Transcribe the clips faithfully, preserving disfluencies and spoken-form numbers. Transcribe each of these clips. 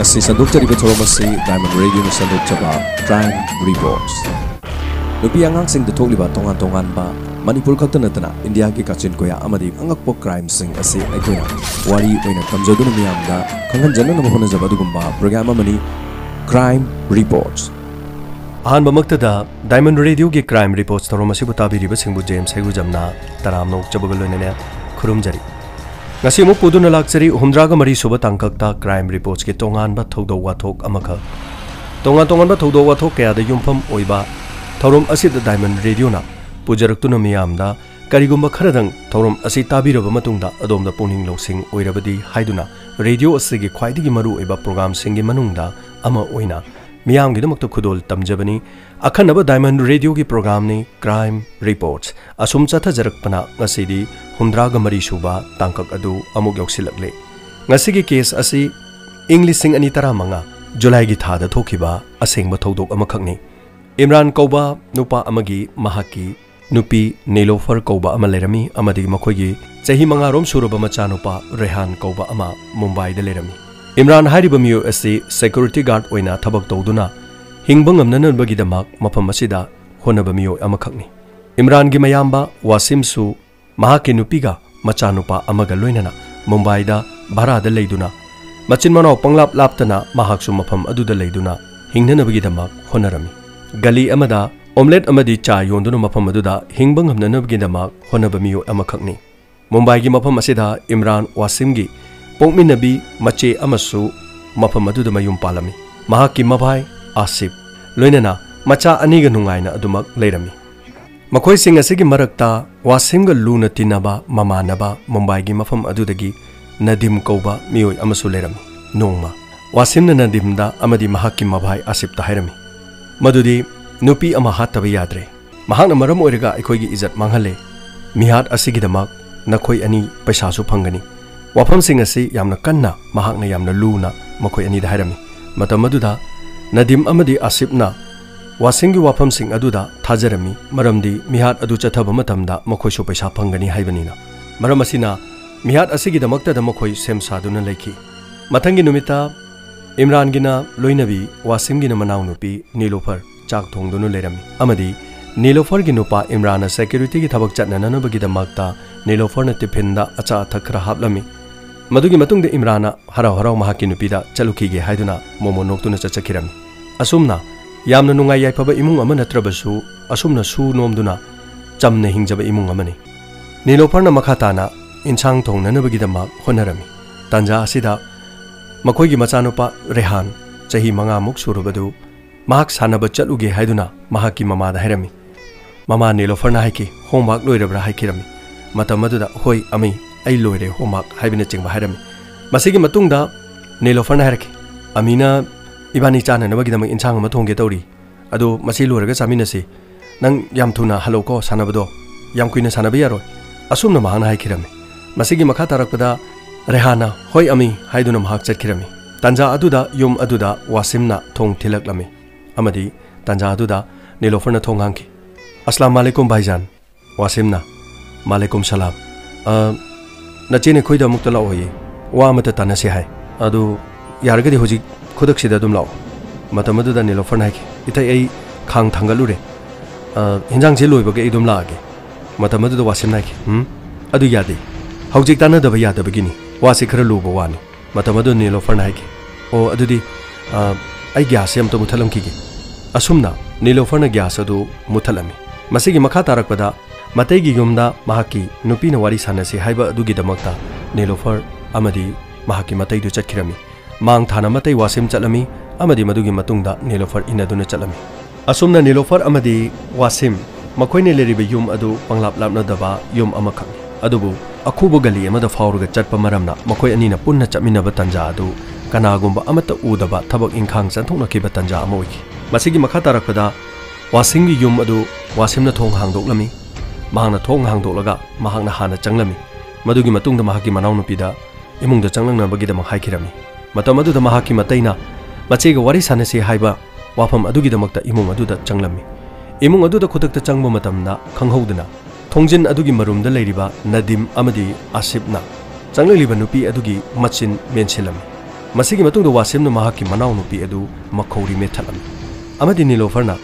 ꯁꯤ ꯁꯟꯗꯣꯛꯆꯔꯤꯕ ꯊꯧꯔꯝ ꯑꯁꯤ Diamond Radioꯅ ꯁꯟꯗꯣꯛꯆꯕ Crime Reports꯫ ꯅꯨꯄꯤ ꯑꯉꯥꯡꯁꯤꯡꯗ ꯊꯣꯛꯂꯤꯕ ꯇꯣꯉꯥꯟ ꯇꯣꯉꯥꯟꯕ, ꯃꯅꯤꯄꯨꯔ ꯈꯛꯇ ꯅꯠꯇꯅ ꯏꯟꯗꯤꯌꯥꯒꯤ ꯀꯥꯆꯤꯟ ꯀꯣꯌꯥ ꯑꯃꯗꯤ ꯑꯉꯛꯄ crimeꯁꯤꯡ ꯑꯁꯤ ꯑꯩꯈꯣꯏꯅ ꯋꯥꯔꯤ ꯑꯣꯏꯅ ꯇꯝꯖꯗꯨꯅ ꯃꯤꯌꯥꯝꯗ ꯈꯪꯍꯟꯖꯅꯅꯕ ꯍꯣꯠꯅꯖꯕ ꯑꯗꯨꯒꯨꯝꯕ program ꯑꯃꯅꯤ Crime Reports꯫ ꯑꯍꯥꯟꯕꯃꯛꯇꯗ Diamond Radioꯒꯤ Crime Reports ꯊꯧꯔꯝ ꯑꯁꯤꯕꯨ ꯇꯥꯕꯤꯔꯤꯕꯁꯤꯡꯕꯨ ꯖꯦꯝꯁ ꯍꯩꯒꯨꯖꯝꯅ ꯇꯔꯥꯝꯅ ꯑꯣꯛꯆꯕꯒ ꯂꯣꯏꯅꯅ ꯈꯨꯔꯨꯝꯖꯔꯤ꯫ ꯉꯁꯤ ꯑꯃꯨꯛ ꯄꯨꯗꯨꯅ ꯂꯥꯛꯆꯔꯤ ꯍꯨꯝꯗ꯭ꯔꯥꯒ ꯃꯔꯤ ꯁꯨꯕ ꯇꯥꯡꯀꯛꯇ Crime Reportsꯀꯤ ꯇꯣꯉꯥꯟꯕ ꯊꯧꯗꯣꯛ ꯋꯥꯊꯣꯛ ꯑꯃꯈꯛ꯫ ꯇꯣꯉꯥꯟ ꯇꯣꯉꯥꯟꯕ ꯊꯧꯗꯣꯛ ꯋꯥꯊꯣꯛ ꯀꯌꯥꯗ ꯌꯨꯝꯐꯝ ꯑꯣꯏꯕ ꯊꯧꯔꯝ ꯑꯁꯤꯗ Diamond Radioꯅ ꯄꯨꯖꯔꯛꯇꯨꯅ ꯃꯤꯌꯥꯝꯗ ꯀꯔꯤꯒꯨꯝꯕ ꯈꯔꯗꯪ ꯊꯧꯔꯝ ꯑꯁꯤ ꯇꯥꯕꯤꯔꯕ ꯃꯇꯨꯡꯗ ꯑꯗꯣꯝꯗ ꯄꯨꯛꯅꯤꯡ ꯂꯧꯁꯤꯡ ꯑꯣꯏꯔꯕꯗꯤ ꯍꯥꯏꯗꯨꯅ radio ꯑꯁꯤꯒꯤ ꯈ꯭ꯋꯥꯏꯗꯒꯤ ꯃꯔꯨꯑꯣꯏꯕ programꯁꯤꯡꯒꯤ ꯃꯅꯨꯡꯗ ꯑꯃ ꯑꯣꯏꯅ ꯃꯤꯌꯥꯝꯒꯤꯗꯃꯛꯇ ꯈꯨꯗꯣꯜ ꯇꯝꯖꯕꯅꯤ꯫ ꯑꯈꯟꯅꯕ Diamond Radioꯒꯤ programꯅꯤ Crime Reports꯫ ꯑꯁꯨꯝ ꯆꯠꯊꯖꯔꯛꯄꯅ ꯉꯁꯤꯗꯤ ꯍꯨꯝꯗ꯭ꯔꯥꯒ ꯃꯔꯤ ꯁꯨꯕ ꯇꯥꯡꯀꯛ ꯑꯗꯨ ꯑꯃꯨꯛ ꯌꯧꯁꯤꯜꯂꯛꯂꯦ꯫ ꯉꯁꯤꯒꯤ case ꯑꯁꯤ ꯏꯪ ꯂꯤꯁꯤꯡ ꯑꯅꯤ ꯇꯔꯥꯃꯉꯥ ꯖꯨꯂꯥꯏꯒꯤ ꯊꯥꯗ ꯊꯣꯛꯈꯤꯕ ꯑꯁꯦꯡꯕ ꯊꯧꯗꯣꯛ ꯑꯃꯈꯛꯅꯤ꯫ ꯏꯝꯔꯥꯟ ꯀꯧꯕ ꯅꯨꯄꯥ ꯑꯃꯒꯤ ꯃꯍꯥꯛꯀꯤ ꯅꯨꯄꯤ ꯅꯤꯂꯣꯐꯔ ꯀꯧꯕ ꯑꯃ ꯂꯩꯔꯝꯃꯤ ꯑꯃꯗꯤ ꯃꯈꯣꯏꯒꯤ ꯆꯍꯤ ꯃꯉꯥꯔꯣꯝ ꯁꯨꯔꯕ ꯃꯆꯥꯅꯨꯄꯥ ꯔꯦꯍꯥꯟ ꯀꯧꯕ ꯑꯃ ꯃꯨꯝꯕꯥꯏꯗ ꯂꯩꯔꯝꯃꯤ꯫ ꯏꯝꯔꯥꯟ ꯍꯥꯏꯔꯤꯕ ꯃꯤꯑꯣꯏ ꯑꯁꯤ security guard ꯑꯣꯏꯅ ꯊꯕꯛ ꯇꯧꯗꯨꯅ ꯍꯤꯡꯕ ꯉꯝꯅꯅꯕꯒꯤꯗꯃꯛ ꯃꯐꯝ ꯑꯁꯤꯗ ꯍꯣꯠꯅꯕ ꯃꯤꯑꯣꯏ ꯑꯃꯈꯛꯅꯤ꯫ ꯏꯝꯔꯥꯟꯒꯤ ꯃꯌꯥꯝꯕ ꯋꯥꯁꯤꯝꯁꯨ ꯃꯍꯥꯛꯀꯤ ꯅꯨꯄꯤꯒ ꯃꯆꯥꯅꯨꯄꯥ ꯑꯃꯒ ꯂꯣꯏꯅꯅ ꯃꯨꯝꯕꯥꯏꯗ ꯚꯔꯥꯗ ꯂꯩꯗꯨꯅ ꯃꯆꯤꯟ ꯃꯅꯥꯎ ꯄꯪꯂꯥꯞ ꯂꯥꯞꯇꯅ ꯃꯍꯥꯛꯁꯨ ꯃꯐꯝ ꯑꯗꯨꯗ ꯂꯩꯗꯨꯅ ꯍꯤꯡꯅꯅꯕꯒꯤꯗꯃꯛ ꯍꯣꯠꯅꯔꯝꯃꯤ꯫ ꯒꯂꯤ ꯑꯃꯗ omelette ꯑꯃꯗꯤ ꯆꯥ ꯌꯣꯟꯗꯨꯅ ꯃꯐꯝ ꯑꯗꯨꯗ ꯍꯤꯡꯕ ꯉꯝꯅꯅꯕꯒꯤꯗꯃꯛ ꯍꯣꯠꯅꯕ ꯃꯤꯑꯣꯏ ꯑꯃꯈꯛꯅꯤ꯫ ꯃꯨꯝꯕꯥꯏꯒꯤ ꯃꯐꯝ ꯑꯁꯤꯗ ꯏꯝꯔꯥꯟ ꯋꯥꯁꯤꯝꯒꯤ ꯄꯣꯛꯃꯤꯟꯅꯕꯤ ꯃꯆꯦ ꯑꯃꯁꯨ ꯃꯐꯝ ꯑꯗꯨꯗ ꯃꯌꯨꯝ ꯄꯥꯜꯂꯝꯃꯤ꯫ ꯃꯍꯥꯛꯀꯤ ꯃꯚꯥꯏ ꯑꯥꯁꯤꯐ ꯂꯣꯏꯅꯅ ꯃꯆꯥ ꯑꯅꯤꯒ ꯅꯨꯡꯉꯥꯏꯅ ꯑꯗꯨꯃꯛ ꯂꯩꯔꯝꯃꯤ꯫ ꯃꯈꯣꯏꯁꯤꯡ ꯑꯁꯤꯒꯤ ꯃꯔꯛꯇ ꯋꯥꯁꯤꯝꯒ ꯂꯨꯅ ꯇꯤꯟꯅꯕ ꯃꯃꯥꯟꯅꯕ ꯃꯨꯝꯕꯥꯏꯒꯤ ꯃꯐꯝ ꯑꯗꯨꯗꯒꯤ ꯅꯗꯤꯝ ꯀꯧꯕ ꯃꯤꯑꯣꯏ ꯑꯃꯁꯨ ꯂꯩꯔꯝꯃꯤ꯫ ꯅꯣꯡꯃ ꯋꯥꯁꯤꯝꯅ ꯅꯗꯤꯝꯗ ꯑꯃꯗꯤ ꯃꯍꯥꯛꯀꯤ ꯃꯚꯥꯏ ꯑꯥꯁꯤꯐꯇ ꯍꯥꯏꯔꯝꯃꯤ ꯃꯗꯨꯗꯤ ꯅꯨꯄꯤ ꯑꯃ ꯍꯥꯠꯇꯕ ꯌꯥꯗ꯭ꯔꯦ꯫ ꯃꯍꯥꯛꯅ ꯃꯔꯝ ꯑꯣꯏꯔꯒ ꯑꯩꯈꯣꯏꯒꯤ ꯏꯖꯠ ꯃꯥꯡꯍꯜꯂꯦ꯫ ꯃꯤꯍꯥꯠ ꯑꯁꯤꯒꯤꯗꯃꯛ ꯅꯈꯣꯏ ꯑꯅꯤ ꯄꯩꯁꯥꯁꯨ ꯐꯪꯒꯅꯤ꯫ ꯋꯥꯐꯝꯁꯤꯡ ꯑꯁꯤ ꯌꯥꯝꯅ ꯀꯟꯅ ꯃꯍꯥꯛꯅ ꯌꯥꯝꯅ ꯂꯨꯅ ꯃꯈꯣꯏ ꯑꯅꯤꯗ ꯍꯥꯏꯔꯝꯃꯤ꯫ ꯃꯇꯝ ꯑꯗꯨꯗ ꯅꯗꯤꯝ ꯑꯃꯗꯤ ꯑꯥꯁꯤꯐꯅ ꯋꯥꯁꯤꯝꯒꯤ ꯋꯥꯐꯝꯁꯤꯡ ꯑꯗꯨꯗ ꯊꯥꯖꯔꯝꯃꯤ, ꯃꯔꯝꯗꯤ ꯃꯤꯍꯥꯠ ꯑꯗꯨ ꯆꯠꯊꯕ ꯃꯇꯝꯗ ꯃꯈꯣꯏꯁꯨ ꯄꯩꯁꯥ ꯐꯪꯒꯅꯤ ꯍꯥꯏꯕꯅꯤꯅ꯫ ꯃꯔꯝ ꯑꯁꯤꯅ ꯃꯤꯍꯥꯠ ꯑꯁꯤꯒꯤꯗꯃꯛꯇꯗ ꯃꯈꯣꯏ ꯁꯦꯝ ꯁꯥꯗꯨꯅ ꯂꯩꯈꯤ꯫ ꯃꯊꯪꯒꯤ ꯅꯨꯃꯤꯠꯇ ꯏꯝꯔꯥꯟꯒꯤꯅ ꯂꯣꯏꯅꯕꯤ, ꯋꯥꯁꯤꯝꯒꯤꯅ ꯃꯅꯥꯎꯅꯨꯄꯤ ꯅꯤꯂꯨꯐꯔ ꯆꯥꯛ ꯊꯣꯡꯗꯨꯅ ꯂꯩꯔꯝꯃꯤ꯫ ꯑꯃꯗꯤ ꯅꯤꯂꯨꯐꯔꯒꯤ ꯅꯨꯄꯥ ꯏꯝꯔꯥꯟꯅ securityꯒꯤ ꯊꯕꯛ ꯆꯠꯅꯅꯕꯒꯤꯗꯃꯛꯇ ꯅꯤꯂꯨꯐꯔꯅ ꯇꯤꯐꯤꯟꯗ ꯑꯆꯥ ꯑꯊꯛ ꯈꯔ ꯍꯥꯞꯂꯝꯃꯤ꯫ ꯃꯗꯨꯒꯤ ꯃꯇꯨꯡꯗ ꯏꯝꯔꯥꯟꯅ ꯍꯔꯥꯎ ꯍꯔꯥꯎ ꯃꯍꯥꯛꯀꯤ ꯅꯨꯄꯤꯗ "ꯆꯠꯂꯨꯈꯤꯒꯦ" ꯍꯥꯏꯗꯨꯅ ꯃꯣꯃꯣꯟ ꯅꯣꯛꯇꯨꯅ ꯆꯠꯆꯈꯤꯔꯝꯃꯤ꯫ ꯑꯁꯨꯝꯅ ꯌꯥꯝꯅ ꯅꯨꯡꯉꯥꯏ ꯌꯥꯏꯐꯕ ꯏꯃꯨꯡ ꯑꯃ ꯅꯠꯇ꯭ꯔꯕꯁꯨ, ꯑꯁꯨꯝꯅ ꯁꯨ ꯅꯣꯝꯗꯨꯅ ꯆꯝꯅ ꯍꯤꯡꯖꯕ ꯏꯃꯨꯡ ꯑꯃꯅꯤ꯫ ꯅꯤꯂꯨꯐꯔꯅ ꯃꯈꯥ ꯇꯥꯅ ꯏꯟꯁꯥꯡ ꯊꯣꯡꯅꯅꯕꯒꯤꯗꯃꯛ ꯍꯣꯠꯅꯔꯝꯃꯤ꯫ ꯇꯥꯟꯖꯥ ꯑꯁꯤꯗ ꯃꯈꯣꯏꯒꯤ ꯃꯆꯥꯅꯨꯄꯥ ꯔꯦꯍꯥꯟ, ꯆꯍꯤ ꯃꯉꯥꯃꯨꯛ ꯁꯨꯔꯕꯗꯨ, ꯃꯍꯥꯛ ꯁꯥꯟꯅꯕ ꯆꯠꯂꯨꯒꯦ ꯍꯥꯏꯗꯨꯅ ꯃꯍꯥꯛꯀꯤ ꯃꯃꯥꯗ ꯍꯥꯏꯔꯝꯃꯤ꯫ ꯃꯃꯥ ꯅꯤꯂꯨꯐꯔꯅ ꯍꯥꯏꯈꯤ, "Homework ꯂꯣꯏꯔꯕ꯭ꯔꯥ?" ꯍꯥꯏꯈꯤꯔꯝꯃꯤ꯫ ꯃꯇꯝ ꯑꯗꯨꯗ, "ꯍꯣꯏ ꯑꯃꯤ, ꯑꯩ ꯂꯣꯏꯔꯦ homework" ꯍꯥꯏꯕꯅꯆꯤꯡꯕ ꯍꯥꯏꯔꯝꯃꯤ꯫ ꯃꯁꯤꯒꯤ ꯃꯇꯨꯡꯗ ꯅꯤꯂꯨꯐꯔꯅ ꯍꯥꯏꯔꯛꯈꯤ, "ꯑꯃꯤꯅ ꯏꯕꯥꯅꯤ ꯆꯥꯅꯅꯕꯒꯤꯗꯃꯛ ꯏꯟꯁꯥꯡ ꯑꯃ ꯊꯣꯡꯒꯦ ꯇꯧꯔꯤ, ꯑꯗꯨ ꯃꯁꯤ ꯂꯣꯏꯔꯒ ꯆꯥꯃꯤꯟꯅꯁꯤ꯫ ꯅꯪ ꯌꯥꯝ ꯊꯨꯅ ꯍꯜꯂꯛꯎꯀꯣ ꯁꯥꯟꯅꯕꯗꯣ, ꯌꯥꯝ ꯀꯨꯏꯅ ꯁꯥꯟꯅꯕ ꯌꯥꯔꯣꯏ"꯫ ꯑꯁꯨꯝꯅ ꯃꯍꯥꯛꯅ ꯍꯥꯏꯈꯤꯔꯝꯃꯤ꯫ ꯃꯁꯤꯒꯤ ꯃꯈꯥ ꯇꯥꯔꯛꯄꯗ ꯔꯦꯍꯥꯟꯅ "ꯍꯣꯏ ꯑꯃꯤ" ꯍꯥꯏꯗꯨꯅ ꯃꯍꯥꯛ ꯆꯠꯈꯤꯔꯝꯃꯤ꯫ ꯇꯥꯟꯖꯥ ꯑꯗꯨꯗ ꯌꯨꯝ ꯑꯗꯨꯗ ꯋꯥꯁꯤꯝꯅ ꯊꯣꯡ ꯊꯤꯜꯂꯛꯂꯝꯃꯤ꯫ ꯑꯃꯗꯤ ꯇꯥꯟꯖꯥ ꯑꯗꯨꯗ ꯅꯤꯂꯨꯐꯔꯅ ꯊꯣꯡ ꯍꯥꯡꯈꯤ꯫ "ꯑꯁꯂꯥꯝ ꯑꯂꯩꯀꯨꯝ ꯚꯥꯏꯖꯥꯟ"꯫ ꯋꯥꯁꯤꯝꯅ, "ꯃꯥꯂꯩꯀꯨꯝ ꯁꯂꯥꯝ꯫ ꯑ, ꯅꯆꯦꯅ ꯑꯩꯈꯣꯏꯗ ꯑꯃꯨꯛꯇ ꯂꯥꯛꯑꯣꯌꯦ, ꯋꯥ ꯑꯃꯇ ꯇꯥꯟꯅꯁꯤ ꯍꯥꯏ꯫ ꯑꯗꯨ ꯌꯥꯔꯒꯗꯤ ꯍꯧꯖꯤꯛ ꯈꯨꯗꯛꯁꯤꯗ ꯑꯗꯨꯝ ꯂꯥꯛꯑꯣ"꯫ ꯃꯇꯝ ꯑꯗꯨꯗ ꯅꯤꯂꯨꯐꯔꯅ ꯍꯥꯏꯈꯤ, "ꯏꯊꯩ, ꯑꯩ ꯈꯥꯡ ꯊꯥꯡꯒꯠꯂꯨꯔꯦ꯫ ꯑ, ꯍꯤꯟꯖꯥꯡꯁꯦ ꯂꯣꯏꯕꯒ ꯑꯩ ꯑꯗꯨꯝ ꯂꯥꯛꯑꯒꯦ"꯫ ꯃꯇꯝ ꯑꯗꯨꯗ ꯋꯥꯁꯤꯝꯅ ꯍꯥꯏꯈꯤ, "ꯎꯝ, ꯑꯗꯨ ꯌꯥꯗꯦ꯫ ꯍꯧꯖꯤꯛ ꯇꯥꯟꯅꯗꯕ ꯌꯥꯗꯕꯒꯤꯅꯤ꯫ ꯋꯥꯁꯤ ꯈꯔ ꯂꯨꯕ ꯋꯥꯅꯤ"꯫ ꯃꯇꯝ ꯑꯗꯨꯗ ꯅꯤꯂꯨꯐꯔꯅ ꯍꯥꯏꯈꯤ, "ꯑꯣ, ꯑꯗꯨꯗꯤ, ꯑ, ꯑꯩ ꯒ꯭ꯌꯥꯁꯁꯦ ꯑꯝꯇ ꯃꯨꯊꯠꯂꯝꯈꯤꯒꯦ"꯫ ꯑꯁꯨꯝꯅ ꯅꯤꯂꯨꯐꯔꯅ ꯒ꯭ꯌꯥꯁ ꯑꯗꯨ ꯃꯨꯊꯠꯂꯝꯃꯤ꯫ ꯃꯁꯤꯒꯤ ꯃꯈꯥ ꯇꯥꯔꯛꯄꯗ ꯃꯇꯩꯒꯤ ꯌꯨꯝꯗ ꯃꯍꯥꯛꯀꯤ ꯅꯨꯄꯤꯅ ꯋꯥꯔꯤ ꯁꯥꯟꯅꯁꯤ ꯍꯥꯏꯕ ꯑꯗꯨꯒꯤꯗꯃꯛꯇ ꯅꯤꯂꯨꯐꯔ ꯑꯃꯗꯤ ꯃꯍꯥꯛꯀꯤ ꯃꯇꯩꯗꯨ ꯆꯠꯈꯤꯔꯝꯃꯤ꯫ ꯃꯥꯡ ꯊꯥꯅ ꯃꯇꯩ ꯋꯥꯁꯤꯝ ꯆꯠꯂꯝꯃꯤ ꯑꯃꯗꯤ ꯃꯗꯨꯒꯤ ꯃꯇꯨꯡꯗ ꯅꯤꯂꯨꯐꯔ ꯏꯟꯅꯗꯨꯅ ꯆꯠꯂꯝꯃꯤ꯫ ꯑꯁꯨꯝꯅ ꯅꯤꯂꯨꯐꯔ ꯑꯃꯗꯤ ꯋꯥꯁꯤꯝ ꯃꯈꯣꯏꯅ ꯂꯩꯔꯤꯕ ꯌꯨꯝ ꯑꯗꯨ ꯄꯪꯂꯥꯞ ꯂꯥꯞꯅꯗꯕ ꯌꯨꯝ ꯑꯃꯈꯛꯅꯤ꯫ ꯑꯗꯨꯕꯨ ꯑꯈꯨꯕ ꯒꯂꯤ ꯑꯃꯗ ꯐꯥꯎꯔꯒ ꯆꯠꯄ ꯃꯔꯝꯅ ꯃꯈꯣꯏ ꯑꯅꯤꯅ ꯄꯨꯟꯅ ꯆꯠꯃꯤꯟꯅꯕ ꯇꯥꯟꯖꯥ ꯑꯗꯨ ꯀꯅꯥꯒꯨꯝꯕ ꯑꯃꯠꯇ ꯎꯗꯕ ꯊꯕꯛ ꯏꯪꯈꯥꯡ ꯆꯠꯊꯣꯛꯅꯈꯤꯕ ꯇꯥꯟꯖꯥ ꯑꯃ ꯑꯣꯏꯈꯤ꯫ ꯃꯁꯤꯒꯤ ꯃꯈꯥ ꯇꯥꯔꯛꯄꯗ ꯋꯥꯁꯤꯝꯒꯤ ꯌꯨꯝ ꯑꯗꯨ ꯋꯥꯁꯤꯝꯅ ꯊꯣꯡ ꯍꯥꯡꯗꯣꯛꯂꯝꯃꯤ꯫ ꯃꯍꯥꯛꯅ ꯊꯣꯡ ꯍꯥꯡꯗꯣꯛꯂꯒ ꯃꯍꯥꯛꯅ ꯍꯥꯟꯅ ꯆꯪꯂꯝꯃꯤ꯫ ꯃꯗꯨꯒꯤ ꯃꯇꯨꯡꯗ ꯃꯍꯥꯛꯀꯤ ꯃꯅꯥꯎꯅꯨꯄꯤꯗ ꯏꯃꯨꯡꯗ ꯆꯪꯂꯛꯅꯕꯒꯤꯗꯃꯛ ꯍꯥꯏꯈꯤꯔꯝꯃꯤ꯫ ꯃꯇꯝ ꯑꯗꯨꯗ ꯃꯍꯥꯛꯀꯤ ꯃꯇꯩꯅ ꯃꯆꯦꯒ ꯋꯥꯔꯤ ꯁꯥꯟꯅꯁꯤ ꯍꯥꯏꯕ ꯋꯥꯐꯝ ꯑꯗꯨꯒꯤꯗꯃꯛꯇ ꯏꯃꯨꯡ ꯑꯗꯨꯗ ꯆꯪꯂꯝꯃꯤ꯫ ꯏꯃꯨꯡ ꯑꯗꯨꯗ ꯈꯨꯗꯛꯇ ꯆꯪꯕ ꯃꯇꯝꯗ ꯈꯪꯍꯧꯗꯅ ꯊꯣꯡꯖꯤꯟ ꯑꯗꯨꯒꯤ ꯃꯔꯨꯝꯗ ꯂꯩꯔꯤꯕ ꯅꯗꯤꯝ ꯑꯃꯗꯤ ꯑꯁꯤꯞꯅ ꯆꯪꯂꯛꯂꯤꯕ ꯅꯨꯄꯤ ꯑꯗꯨꯒꯤ ꯃꯆꯤꯟ ꯃꯦꯟꯁꯤꯜꯂꯝꯃꯤ꯫ ꯃꯁꯤꯒꯤ ꯃꯇꯨꯡꯗ ꯋꯥꯁꯤꯝꯅ ꯃꯍꯥꯛꯀꯤ ꯃꯅꯥꯎꯅꯨꯄꯤ ꯑꯗꯨ ꯃꯈꯧꯔꯤ ꯃꯦꯠꯊꯠꯂꯝꯃꯤ, ꯑꯃꯗꯤ ꯅꯤꯂꯣꯐꯔꯅ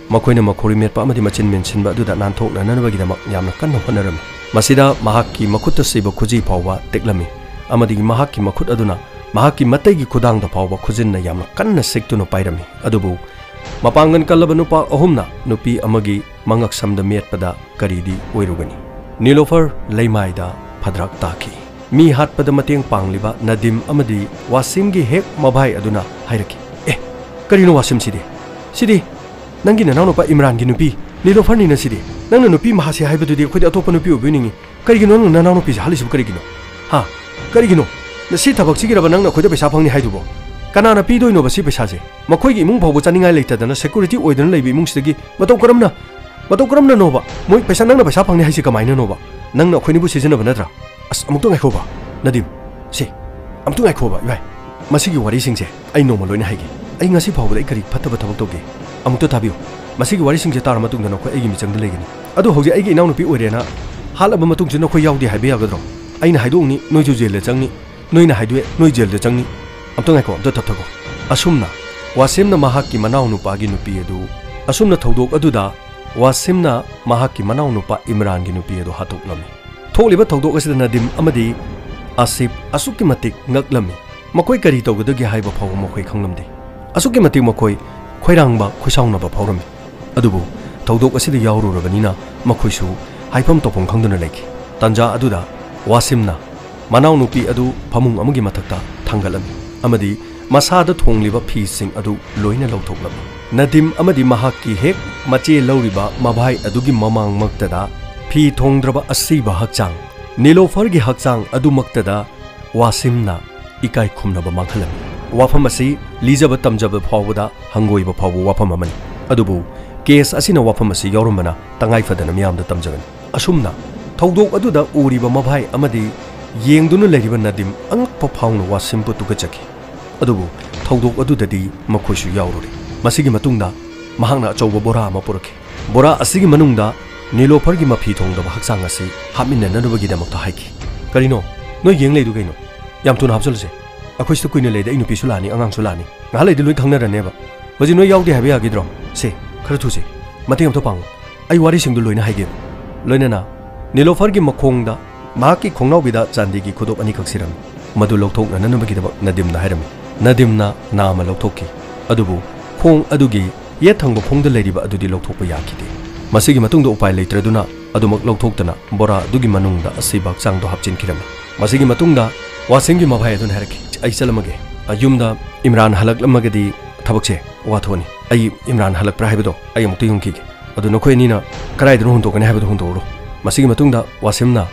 ꯃꯈꯣꯏꯅ ꯃꯈꯧꯔꯤ ꯃꯦꯠꯄ ꯑꯃꯗꯤ ꯃꯆꯤꯟ ꯃꯦꯟꯁꯤꯟꯕ ꯑꯗꯨꯗ ꯅꯥꯟꯊꯣꯛꯅꯅꯕꯒꯤꯗꯃꯛ ꯌꯥꯝꯅ ꯀꯟꯅ ꯍꯣꯠꯅꯔꯝꯃꯤ꯫ ꯃꯁꯤꯗ ꯃꯍꯥꯛꯀꯤ ꯃꯈꯨꯠꯇ ꯁꯤꯕ ꯈꯨꯖꯤ ꯐꯥꯎꯕ ꯇꯦꯛꯂꯝꯃꯤ, ꯑꯃꯗꯤ ꯃꯍꯥꯛꯀꯤ ꯃꯈꯨꯠ ꯑꯗꯨꯅ ꯃꯍꯥꯛꯀꯤ ꯃꯇꯩꯒꯤ ꯈꯨꯗꯥꯡꯗ ꯐꯥꯎꯕ ꯈꯨꯖꯤꯟꯅ ꯌꯥꯝꯅ ꯀꯟꯅ ꯁꯤꯛꯇꯨꯅ ꯄꯥꯏꯔꯝꯃꯤ꯫ ꯑꯗꯨꯕꯨ ꯃꯄꯥꯡꯒꯜ ꯀꯜꯂꯕ ꯅꯨꯄꯥ ꯑꯍꯨꯝꯅ ꯅꯨꯄꯤ ꯑꯃꯒꯤ ꯃꯉꯛꯁꯝꯗ ꯃꯦꯠꯄꯗ ꯀꯔꯤꯗꯤ ꯑꯣꯏꯔꯨꯒꯅꯤ? ꯅꯤꯂꯣꯐꯔ ꯂꯩꯃꯥꯏꯗ ꯐꯗ꯭ꯔꯥꯛ ꯇꯥꯈꯤ꯫ ꯃꯤ ꯍꯥꯠꯄꯗ ꯃꯇꯦꯡ ꯄꯥꯡꯂꯤꯕ ꯅꯗꯤꯝ ꯑꯃꯗꯤ ꯋꯥꯁꯤꯝꯒꯤ ꯍꯦꯛ ꯃꯚꯥꯏ ꯑꯗꯨꯅ ꯍꯥꯏꯔꯛꯈꯤ, "ꯑꯦ, ꯀꯔꯤꯅꯣ ꯋꯥꯁꯤꯝꯁꯤꯗꯤ? ꯁꯤꯗꯤ ꯅꯪꯒꯤ ꯅꯅꯥꯎꯅꯨꯄꯥ ꯏꯝꯔꯥꯟꯒꯤ ꯅꯨꯄꯤ ꯅꯤꯂꯣꯐꯔꯅꯤꯅ ꯁꯤꯗꯤ꯫ ꯅꯪꯅ ꯅꯨꯄꯤ ꯃꯍꯥꯁꯦ ꯍꯥꯏꯕꯗꯨꯗꯤ ꯑꯩꯈꯣꯏꯗꯤ ꯑꯇꯣꯞꯄ ꯅꯨꯄꯤ ꯑꯣꯏꯕ ꯑꯣꯏꯅꯤꯡꯉꯤ꯫ ꯀꯔꯤꯒꯤꯅꯣ ꯅꯪꯅ ꯅꯅꯥꯎꯅꯨꯄꯤꯁꯦ ꯍꯥꯠꯂꯤꯁꯤꯕꯨ ꯀꯔꯤꯒꯤꯅꯣ? ꯍꯥ? ꯀꯔꯤꯒꯤꯅꯣ? ꯅꯁꯤ ꯊꯕꯛꯁꯤꯒꯤꯔꯕ ꯅꯪꯅ ꯑꯩꯈꯣꯏꯗ ꯄꯩꯁꯥ ꯐꯪꯅꯤ ꯍꯥꯏꯗꯨꯕꯣ? ꯀꯅꯥꯅ ꯄꯤꯗꯣꯏꯅꯣꯕ ꯁꯤ ꯄꯩꯁꯥꯁꯦ? ꯃꯈꯣꯏꯒꯤ ꯏꯃꯨꯡ ꯐꯥꯎꯕ ꯆꯥꯅꯤꯡꯉꯥꯏ ꯂꯩꯇꯗꯅ security ꯑꯣꯏꯗꯅ ꯂꯩꯕ ꯏꯃꯨꯡꯁꯤꯗꯒꯤ ꯃꯇꯧ ꯀꯔꯝꯅ, ꯃꯇꯧ ꯀꯔꯝꯅꯅꯣꯕ? ꯃꯣꯏ ꯄꯩꯁꯥ, ꯅꯪꯅ ꯄꯩꯁꯥ ꯐꯪꯅꯤ ꯍꯥꯏꯁꯤ ꯀꯃꯥꯏꯅꯅꯣꯕ? ꯅꯪꯅ ꯑꯩꯈꯣꯏꯅꯤꯕꯨ ꯁꯤꯖꯤꯟꯅꯕ ꯅꯠꯇ꯭ꯔꯥ?" "ꯑꯁ, ꯑꯃꯨꯛꯇ ꯉꯥꯏꯈꯣꯕ, ꯅꯗꯤꯝ꯫ ꯁꯦ, ꯑꯃꯨꯛꯇ ꯉꯥꯏꯈꯣꯕ, ꯏꯕꯥꯏ꯫ ꯃꯁꯤꯒꯤ ꯋꯥꯔꯤꯁꯤꯡꯁꯦ ꯑꯩ ꯅꯣꯡꯃ ꯂꯣꯏꯅ ꯍꯥꯏꯒꯦ꯫ ꯑꯩ ꯉꯁꯤ ꯐꯥꯎꯕꯗ ꯑꯩ ꯀꯔꯤ ꯐꯠꯇꯕ ꯊꯕꯛ ꯇꯧꯒꯦ? ꯑꯃꯨꯛꯇ ꯇꯥꯕꯤꯌꯨ꯫ ꯃꯁꯤꯒꯤ ꯋꯥꯔꯤꯁꯤꯡꯁꯦ ꯇꯥꯔ ꯃꯇꯨꯡꯗ ꯅꯈꯣꯏ ꯑꯩꯒꯤ ꯃꯤꯆꯪꯗ ꯂꯩꯒꯅꯤ꯫ ꯑꯗꯨ ꯍꯧꯖꯤꯛ ꯑꯩꯒꯤ ꯏꯅꯥꯎꯅꯨꯄꯤ ꯑꯣꯏꯔꯦꯅ ꯍꯥꯠꯂꯕ ꯃꯇꯨꯡꯁꯤꯗ ꯅꯈꯣꯏ ꯌꯥꯎꯗꯦ ꯍꯥꯏꯕ ꯌꯥꯒꯗ꯭ꯔꯣ? ꯑꯩꯅ ꯍꯥꯏꯗꯣꯛꯎꯅꯤ, ꯅꯣꯏꯁꯨ ꯖꯦꯜꯗ ꯆꯪꯅꯤ꯫ ꯅꯣꯏꯅ ꯍꯥꯏꯗꯣꯛꯑꯦ, ꯅꯣꯏ ꯖꯦꯜꯗ ꯆꯪꯅꯤ꯫ ꯑꯝꯇ ꯉꯥꯏꯈꯣ, ꯑꯝꯇ ꯇꯞꯊꯈꯣ꯫" ꯑꯁꯨꯝꯅ ꯋꯥꯁꯤꯝꯅ ꯃꯍꯥꯛꯀꯤ ꯃꯅꯥꯎꯅꯨꯄꯥꯒꯤ ꯅꯨꯄꯤ ꯑꯗꯨ, ꯑꯁꯨꯝꯅ ꯊꯧꯗꯣꯛ ꯑꯗꯨꯗ ꯋꯥꯁꯤꯝꯅ ꯃꯍꯥꯛꯀꯤ ꯃꯅꯥꯎꯅꯨꯄꯥ ꯏꯝꯔꯥꯟꯒꯤ ꯅꯨꯄꯤ ꯑꯗꯨ ꯍꯥꯠꯇꯣꯛꯂꯝꯃꯤ꯫ ꯊꯣꯛꯂꯤꯕ ꯊꯧꯗꯣꯛ ꯑꯁꯤꯗ ꯅꯗꯤꯝ ꯑꯃꯗꯤ ꯑꯁꯤꯐ ꯑꯁꯨꯛꯀꯤ ꯃꯇꯤꯛ ꯉꯛꯂꯝꯃꯤ꯫ ꯃꯈꯣꯏ ꯀꯔꯤ ꯇꯧꯒꯗꯒꯦ ꯍꯥꯏꯕ ꯐꯥꯎꯕ ꯃꯈꯣꯏ ꯈꯪꯂꯝꯗꯦ꯫ ꯑꯁꯨꯛꯀꯤ ꯃꯇꯤꯛ ꯃꯈꯣꯏ ꯈꯣꯏꯔꯥꯡꯕ, ꯈꯣꯏꯁꯥꯎꯅꯕ ꯐꯥꯎꯔꯝꯃꯤ꯫ ꯑꯗꯨꯕꯨ ꯊꯧꯗꯣꯛ ꯑꯁꯤꯗ ꯌꯥꯎꯔꯨꯔꯕꯅꯤꯅ ꯃꯈꯣꯏꯁꯨ ꯍꯥꯏꯐꯝ ꯇꯧꯐꯝ ꯈꯪꯗꯅ ꯂꯩꯈꯤ꯫ ꯇꯥꯟꯖꯥ ꯑꯗꯨꯗ ꯋꯥꯁꯤꯝꯅ ꯃꯅꯥꯎꯅꯨꯄꯤ ꯑꯗꯨ ꯐꯃꯨꯡ ꯑꯃꯒꯤ ꯃꯊꯛꯇ ꯊꯥꯡꯒꯠꯂꯝꯃꯤ ꯑꯃꯗꯤ ꯃꯁꯥꯗ ꯊꯣꯡꯂꯤꯕ ꯐꯤꯁꯤꯡ ꯑꯗꯨ ꯂꯣꯏꯅ ꯂꯧꯊꯣꯛꯂꯝꯃꯤ꯫ ꯅꯗꯤꯝ ꯑꯃꯗꯤ ꯃꯍꯥꯛꯀꯤ ꯍꯦꯛ ꯃꯆꯦ ꯂꯧꯔꯤꯕ ꯃꯚꯥꯏ ꯑꯗꯨꯒꯤ ꯃꯃꯥꯡꯃꯛꯇꯗ ꯐꯤ ꯊꯣꯡꯗ꯭ꯔꯕ ꯑꯁꯤꯕ ꯍꯛꯆꯥꯡ, ꯅꯤꯂꯣꯐꯔꯒꯤ ꯍꯛꯆꯥꯡ ꯑꯗꯨꯃꯛꯇꯗ ꯋꯥꯁꯤꯝꯅ ꯏꯀꯥꯏ ꯈꯨꯝꯅꯕ ꯃꯥꯡꯍꯜꯂꯝꯃꯤ꯫ ꯋꯥꯐꯝ ꯑꯁꯤ ꯂꯤꯖꯕ ꯇꯝꯖꯕ ꯐꯥꯎꯕꯗ ꯍꯪꯒꯣꯏꯕ ꯐꯥꯎꯕ ꯋꯥꯐꯝ ꯑꯃꯅꯤ꯫ ꯑꯗꯨꯕꯨ ꯀꯦꯁ ꯑꯁꯤꯅ ꯋꯥꯐꯝ ꯑꯁꯤ ꯌꯥꯎꯔꯝꯕꯅ ꯇꯉꯥꯏ ꯐꯗꯅ ꯃꯤꯌꯥꯝꯗ ꯇꯝꯖꯕꯅꯤ꯫ ꯑꯁꯨꯝꯅ ꯊꯧꯗꯣꯛ ꯑꯗꯨꯗ ꯎꯔꯤꯕ ꯃꯚꯥꯏ ꯑꯃꯗꯤ ꯌꯦꯡꯗꯨꯅ ꯂꯩꯔꯤꯕ ꯅꯗꯤꯝ ꯑꯉꯛꯄ ꯐꯥꯎꯅ ꯋꯥꯁꯤꯝꯕꯨ ꯇꯨꯀꯠꯆꯈꯤ꯫ ꯑꯗꯨꯕꯨ ꯊꯧꯗꯣꯛ ꯑꯗꯨꯗꯗꯤ ꯃꯈꯣꯏꯁꯨ ꯌꯥꯎꯔꯨꯔꯦ꯫ ꯃꯁꯤꯒꯤ ꯃꯇꯨꯡꯗ ꯃꯍꯥꯛꯅ ꯑꯆꯧꯕ ꯕꯣꯔꯥ ꯑꯃ ꯄꯨꯔꯛꯈꯤ꯫ ꯕꯣꯔꯥ ꯑꯁꯤꯒꯤ ꯃꯅꯨꯡꯗ ꯅꯤꯂꯣꯐꯔꯒꯤ ꯃꯐꯤ ꯊꯣꯡꯗꯕ ꯍꯛꯆꯥꯡ ꯑꯁꯤ ꯍꯥꯞꯃꯤꯟꯅꯅꯕꯒꯤꯗꯃꯛꯇ ꯍꯥꯏꯈꯤ꯫ "ꯀꯔꯤꯅꯣ? ꯅꯣꯏ ꯌꯦꯡ ꯂꯩꯗꯨ ꯀꯩꯅꯣ? ꯌꯥꯝ ꯊꯨꯅ ꯍꯥꯞꯆꯜꯂꯨꯁꯦ꯫" ꯑꯩꯈꯣꯏꯁꯤꯗ ꯀꯨꯏꯅ ꯂꯩꯗꯤ ꯑꯩ ꯅꯨꯄꯤꯁꯨ ꯂꯥꯛꯑꯅꯤ, ꯑꯉꯥꯡꯁꯨ ꯂꯥꯛꯑꯅꯤ꯫ ꯉꯥꯏꯍꯥꯛ ꯂꯩꯗꯤ ꯂꯣꯏ ꯈꯪꯅꯔꯅꯦꯕ꯫ ꯍꯧꯖꯤꯛ ꯅꯣꯏ ꯌꯥꯎꯗꯦ ꯍꯥꯏꯕ ꯌꯥꯈꯤꯗ꯭ꯔꯣ? ꯁꯦ, ꯈꯔ ꯊꯨꯁꯦ꯫ ꯃꯇꯦꯡ ꯑꯝꯇ ꯄꯥꯡꯉꯨ꯫ ꯑꯩ ꯋꯥꯔꯤꯁꯤꯡꯗꯨ ꯂꯣꯏꯅ ꯍꯥꯏꯒꯦꯕ꯫ ꯂꯣꯏꯅꯅ ꯅꯤꯂꯣꯐꯔꯒꯤ ꯃꯈꯣꯡꯗ ꯃꯍꯥꯛꯀꯤ ꯈꯣꯡꯅꯥꯎꯕꯤꯗ ꯆꯥꯟꯗꯤꯒꯤ ꯈꯨꯗꯣꯞ ꯑꯅꯤꯈꯛ ꯁꯤꯔꯝꯃꯤ꯫ ꯃꯗꯨ ꯂꯧꯊꯣꯛꯅꯅꯕꯒꯤꯗꯃꯛ ꯅꯗꯤꯝꯅ ꯍꯥꯏꯔꯝꯃꯤ꯫ ꯅꯗꯤꯝꯅ ꯅꯥꯝꯃ ꯂꯧꯊꯣꯛꯈꯤ꯫ ꯑꯗꯨꯕꯨ ꯈꯣꯡ ꯑꯗꯨꯒꯤ ꯌꯦꯠ ꯊꯪꯕ ꯈꯣꯡꯗ ꯂꯩꯔꯤꯕ ꯑꯗꯨꯗꯤ ꯂꯧꯊꯣꯛꯄ ꯌꯥꯈꯤꯗꯦ꯫ ꯃꯁꯤꯒꯤ ꯃꯇꯨꯡꯗ ꯎꯄꯥꯏ ꯂꯩꯇ꯭ꯔꯗꯨꯅ ꯑꯗꯨꯃꯛ ꯂꯧꯊꯣꯛꯇꯅ ꯕꯣꯔꯥ ꯑꯗꯨꯒꯤ ꯃꯅꯨꯡꯗ ꯑꯁꯤꯕ ꯍꯛꯆꯥꯡꯗꯣ ꯍꯥꯞꯆꯤꯟꯈꯤꯔꯝꯃꯤ꯫ ꯃꯁꯤꯒꯤ ꯃꯇꯨꯡꯗ ꯋꯥꯁꯤꯝꯒꯤ ꯃꯐꯥꯏ ꯑꯗꯨꯅ ꯍꯥꯏꯔꯛꯈꯤ, "ꯑꯩ ꯆꯠꯂꯝꯃꯒꯦ꯫ ꯑ, ꯌꯨꯝꯗ ꯏꯝꯔꯥꯟ ꯍꯜꯂꯛꯂꯝꯃꯒꯗꯤ ꯊꯕꯛꯁꯦ ꯋꯥꯊꯣꯛꯑꯅꯤ꯫ ꯑꯩ ꯏꯝꯔꯥꯟ ꯍꯜꯂꯛꯄ꯭ꯔꯥ ꯍꯥꯏꯕꯗꯣ ꯑꯩ ꯑꯃꯨꯛꯇ ꯌꯦꯡꯈꯤꯒꯦ꯫ ꯑꯗꯨ ꯅꯈꯣꯏ ꯑꯅꯤꯅ ꯀꯗꯥꯏꯗꯅꯣ ꯍꯨꯟꯗꯣꯛꯀꯅꯤ ꯍꯥꯏꯕꯗꯣ ꯍꯨꯟꯗꯣꯛꯎꯔꯣ꯫" ꯃꯁꯤꯒꯤ ꯃꯇꯨꯡꯗ ꯋꯥꯁꯤꯝꯅ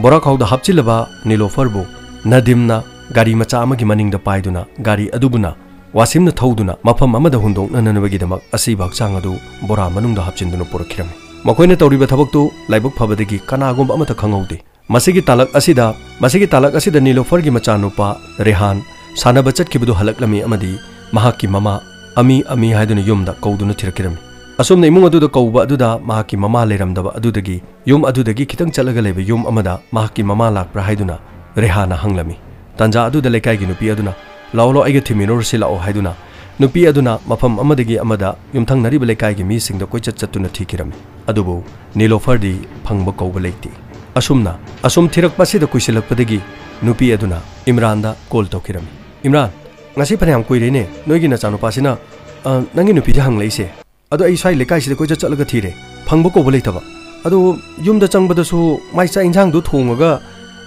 ꯕꯣꯔꯥꯈꯥꯎꯗ ꯍꯥꯞꯆꯤꯜꯂꯕ ꯅꯤꯂꯣꯐꯔꯕꯨ ꯅꯗꯤꯝꯅ ꯒꯥꯔꯤ ꯃꯆꯥ ꯑꯃꯒꯤ ꯃꯅꯤꯡꯗ ꯄꯥꯏꯗꯨꯅ ꯒꯥꯔꯤ ꯑꯗꯨꯕꯨꯅ ꯋꯥꯁꯤꯝꯅ ꯊꯧꯗꯨꯅ ꯃꯐꯝ ꯑꯃꯗ ꯍꯨꯟꯗꯣꯛꯅꯅꯕꯒꯤꯗꯃꯛ ꯑꯁꯤꯕ ꯍꯛꯆꯥꯡ ꯑꯗꯨ ꯕꯣꯔꯥ ꯃꯅꯨꯡꯗ ꯍꯥꯞꯆꯤꯟꯗꯨꯅ ꯄꯨꯔꯛꯈꯤꯔꯝꯃꯤ꯫ ꯃꯈꯣꯏꯅ ꯇꯧꯔꯤꯕ ꯊꯕꯛꯇꯨ ꯂꯥꯏꯕꯛ ꯐꯕꯗꯒꯤ ꯀꯅꯥꯒꯨꯝꯕ ꯑꯃꯠꯇ ꯈꯪꯍꯧꯗꯦ꯫ ꯃꯁꯤꯒꯤ ꯇꯥꯂꯛ ꯑꯁꯤꯗ, ꯃꯁꯤꯒꯤ ꯇꯥꯂꯛ ꯑꯁꯤꯗ ꯅꯤꯂꯣꯐꯔꯒꯤ ꯃꯆꯥꯅꯨꯄꯥ ꯔꯦꯍꯥꯟ ꯁꯥꯟꯅꯕ ꯆꯠꯈꯤꯕꯗꯨ ꯍꯜꯂꯛꯂꯝꯃꯤ ꯑꯃꯗꯤ ꯃꯍꯥꯛꯀꯤ ꯃꯃꯥ ꯑꯃꯤ ꯑꯃꯤ ꯍꯥꯏꯗꯨꯅ ꯌꯨꯝꯗ ꯀꯧꯗꯨꯅ ꯊꯤꯔꯛꯈꯤꯔꯝꯃꯤ꯫ ꯑꯁꯨꯝꯅ ꯏꯃꯨꯡ ꯑꯗꯨꯗ ꯀꯧꯕ ꯑꯗꯨꯗ ꯃꯍꯥꯛꯀꯤ ꯃꯃꯥ ꯂꯩꯔꯝꯗꯕ ꯑꯗꯨꯗꯒꯤ ꯌꯨꯝ ꯑꯗꯨꯗꯒꯤ ꯈꯤꯇꯪ ꯆꯠꯂꯒ ꯂꯩꯕ ꯌꯨꯝ ꯑꯃꯗ ꯃꯍꯥꯛꯀꯤ ꯃꯃꯥ ꯂꯥꯛꯄ꯭ꯔꯥ ꯍꯥꯏꯗꯨꯅ ꯔꯦꯍꯥꯟꯅ ꯍꯪꯂꯝꯃꯤ꯫ ꯇꯥꯟꯖꯥ ꯑꯗꯨꯗ ꯂꯩꯀꯥꯏꯒꯤ ꯅꯨꯄꯤ ꯑꯗꯨꯅ, "ꯂꯥꯛꯑꯣ, ꯂꯥꯛꯑꯣ, ꯑꯩꯒ ꯊꯤꯃꯤꯟꯅꯔꯨꯔꯁꯤ ꯂꯥꯛꯑꯣ" ꯍꯥꯏꯗꯨꯅ ꯅꯨꯄꯤ ꯑꯗꯨꯅ ꯃꯐꯝ ꯑꯃꯗꯒꯤ ꯑꯃꯗ ꯌꯨꯝꯊꯪꯅꯔꯤꯕ ꯂꯩꯀꯥꯏꯒꯤ ꯃꯤꯁꯤꯡꯗ ꯀꯣꯏꯆꯠ ꯆꯠꯇꯨꯅ ꯊꯤꯈꯤꯔꯝꯃꯤ꯫ ꯑꯗꯨꯕꯨ ꯅꯤꯂꯣꯐꯔꯗꯤ ꯐꯪꯕ ꯀꯧꯕ ꯂꯩꯇꯦ꯫ ꯑꯁꯨꯝꯅ, ꯑꯁꯨꯝ ꯊꯤꯔꯛꯄ ꯑꯁꯤꯗ ꯀꯨꯏꯁꯤꯜꯂꯛꯄꯗꯒꯤ ꯅꯨꯄꯤ ꯑꯗꯨꯅ ꯏꯝꯔꯥꯟꯗ ꯀꯣꯜ ꯇꯧꯈꯤꯔꯝꯃꯤ꯫ "ꯏꯝꯔꯥꯟ, ꯉꯁꯤ ꯐꯅꯌꯥꯝ ꯀꯨꯏꯔꯦꯅꯦ ꯅꯣꯏꯒꯤ ꯅꯆꯥꯅꯨꯄꯥꯁꯤꯅ, ꯑ, ꯅꯪꯒꯤ ꯅꯨꯄꯤꯁꯦ ꯍꯪꯂꯛꯏꯁꯦ꯫ ꯑꯗꯣ ꯑꯩ ꯁ꯭ꯋꯥꯏ ꯂꯩꯀꯥꯏꯁꯤꯗ ꯀꯣꯏꯆꯠ ꯆꯠꯂꯒ ꯊꯤꯔꯦ, ꯐꯪꯕ ꯀꯧꯕ ꯂꯩꯇꯕ꯫ ꯑꯗꯣ ꯌꯨꯝꯗ ꯆꯪꯕꯗꯁꯨ ꯃꯥꯏ ꯆꯥꯛ ꯏꯟꯁꯥꯡꯗꯣ ꯊꯣꯡꯉꯒ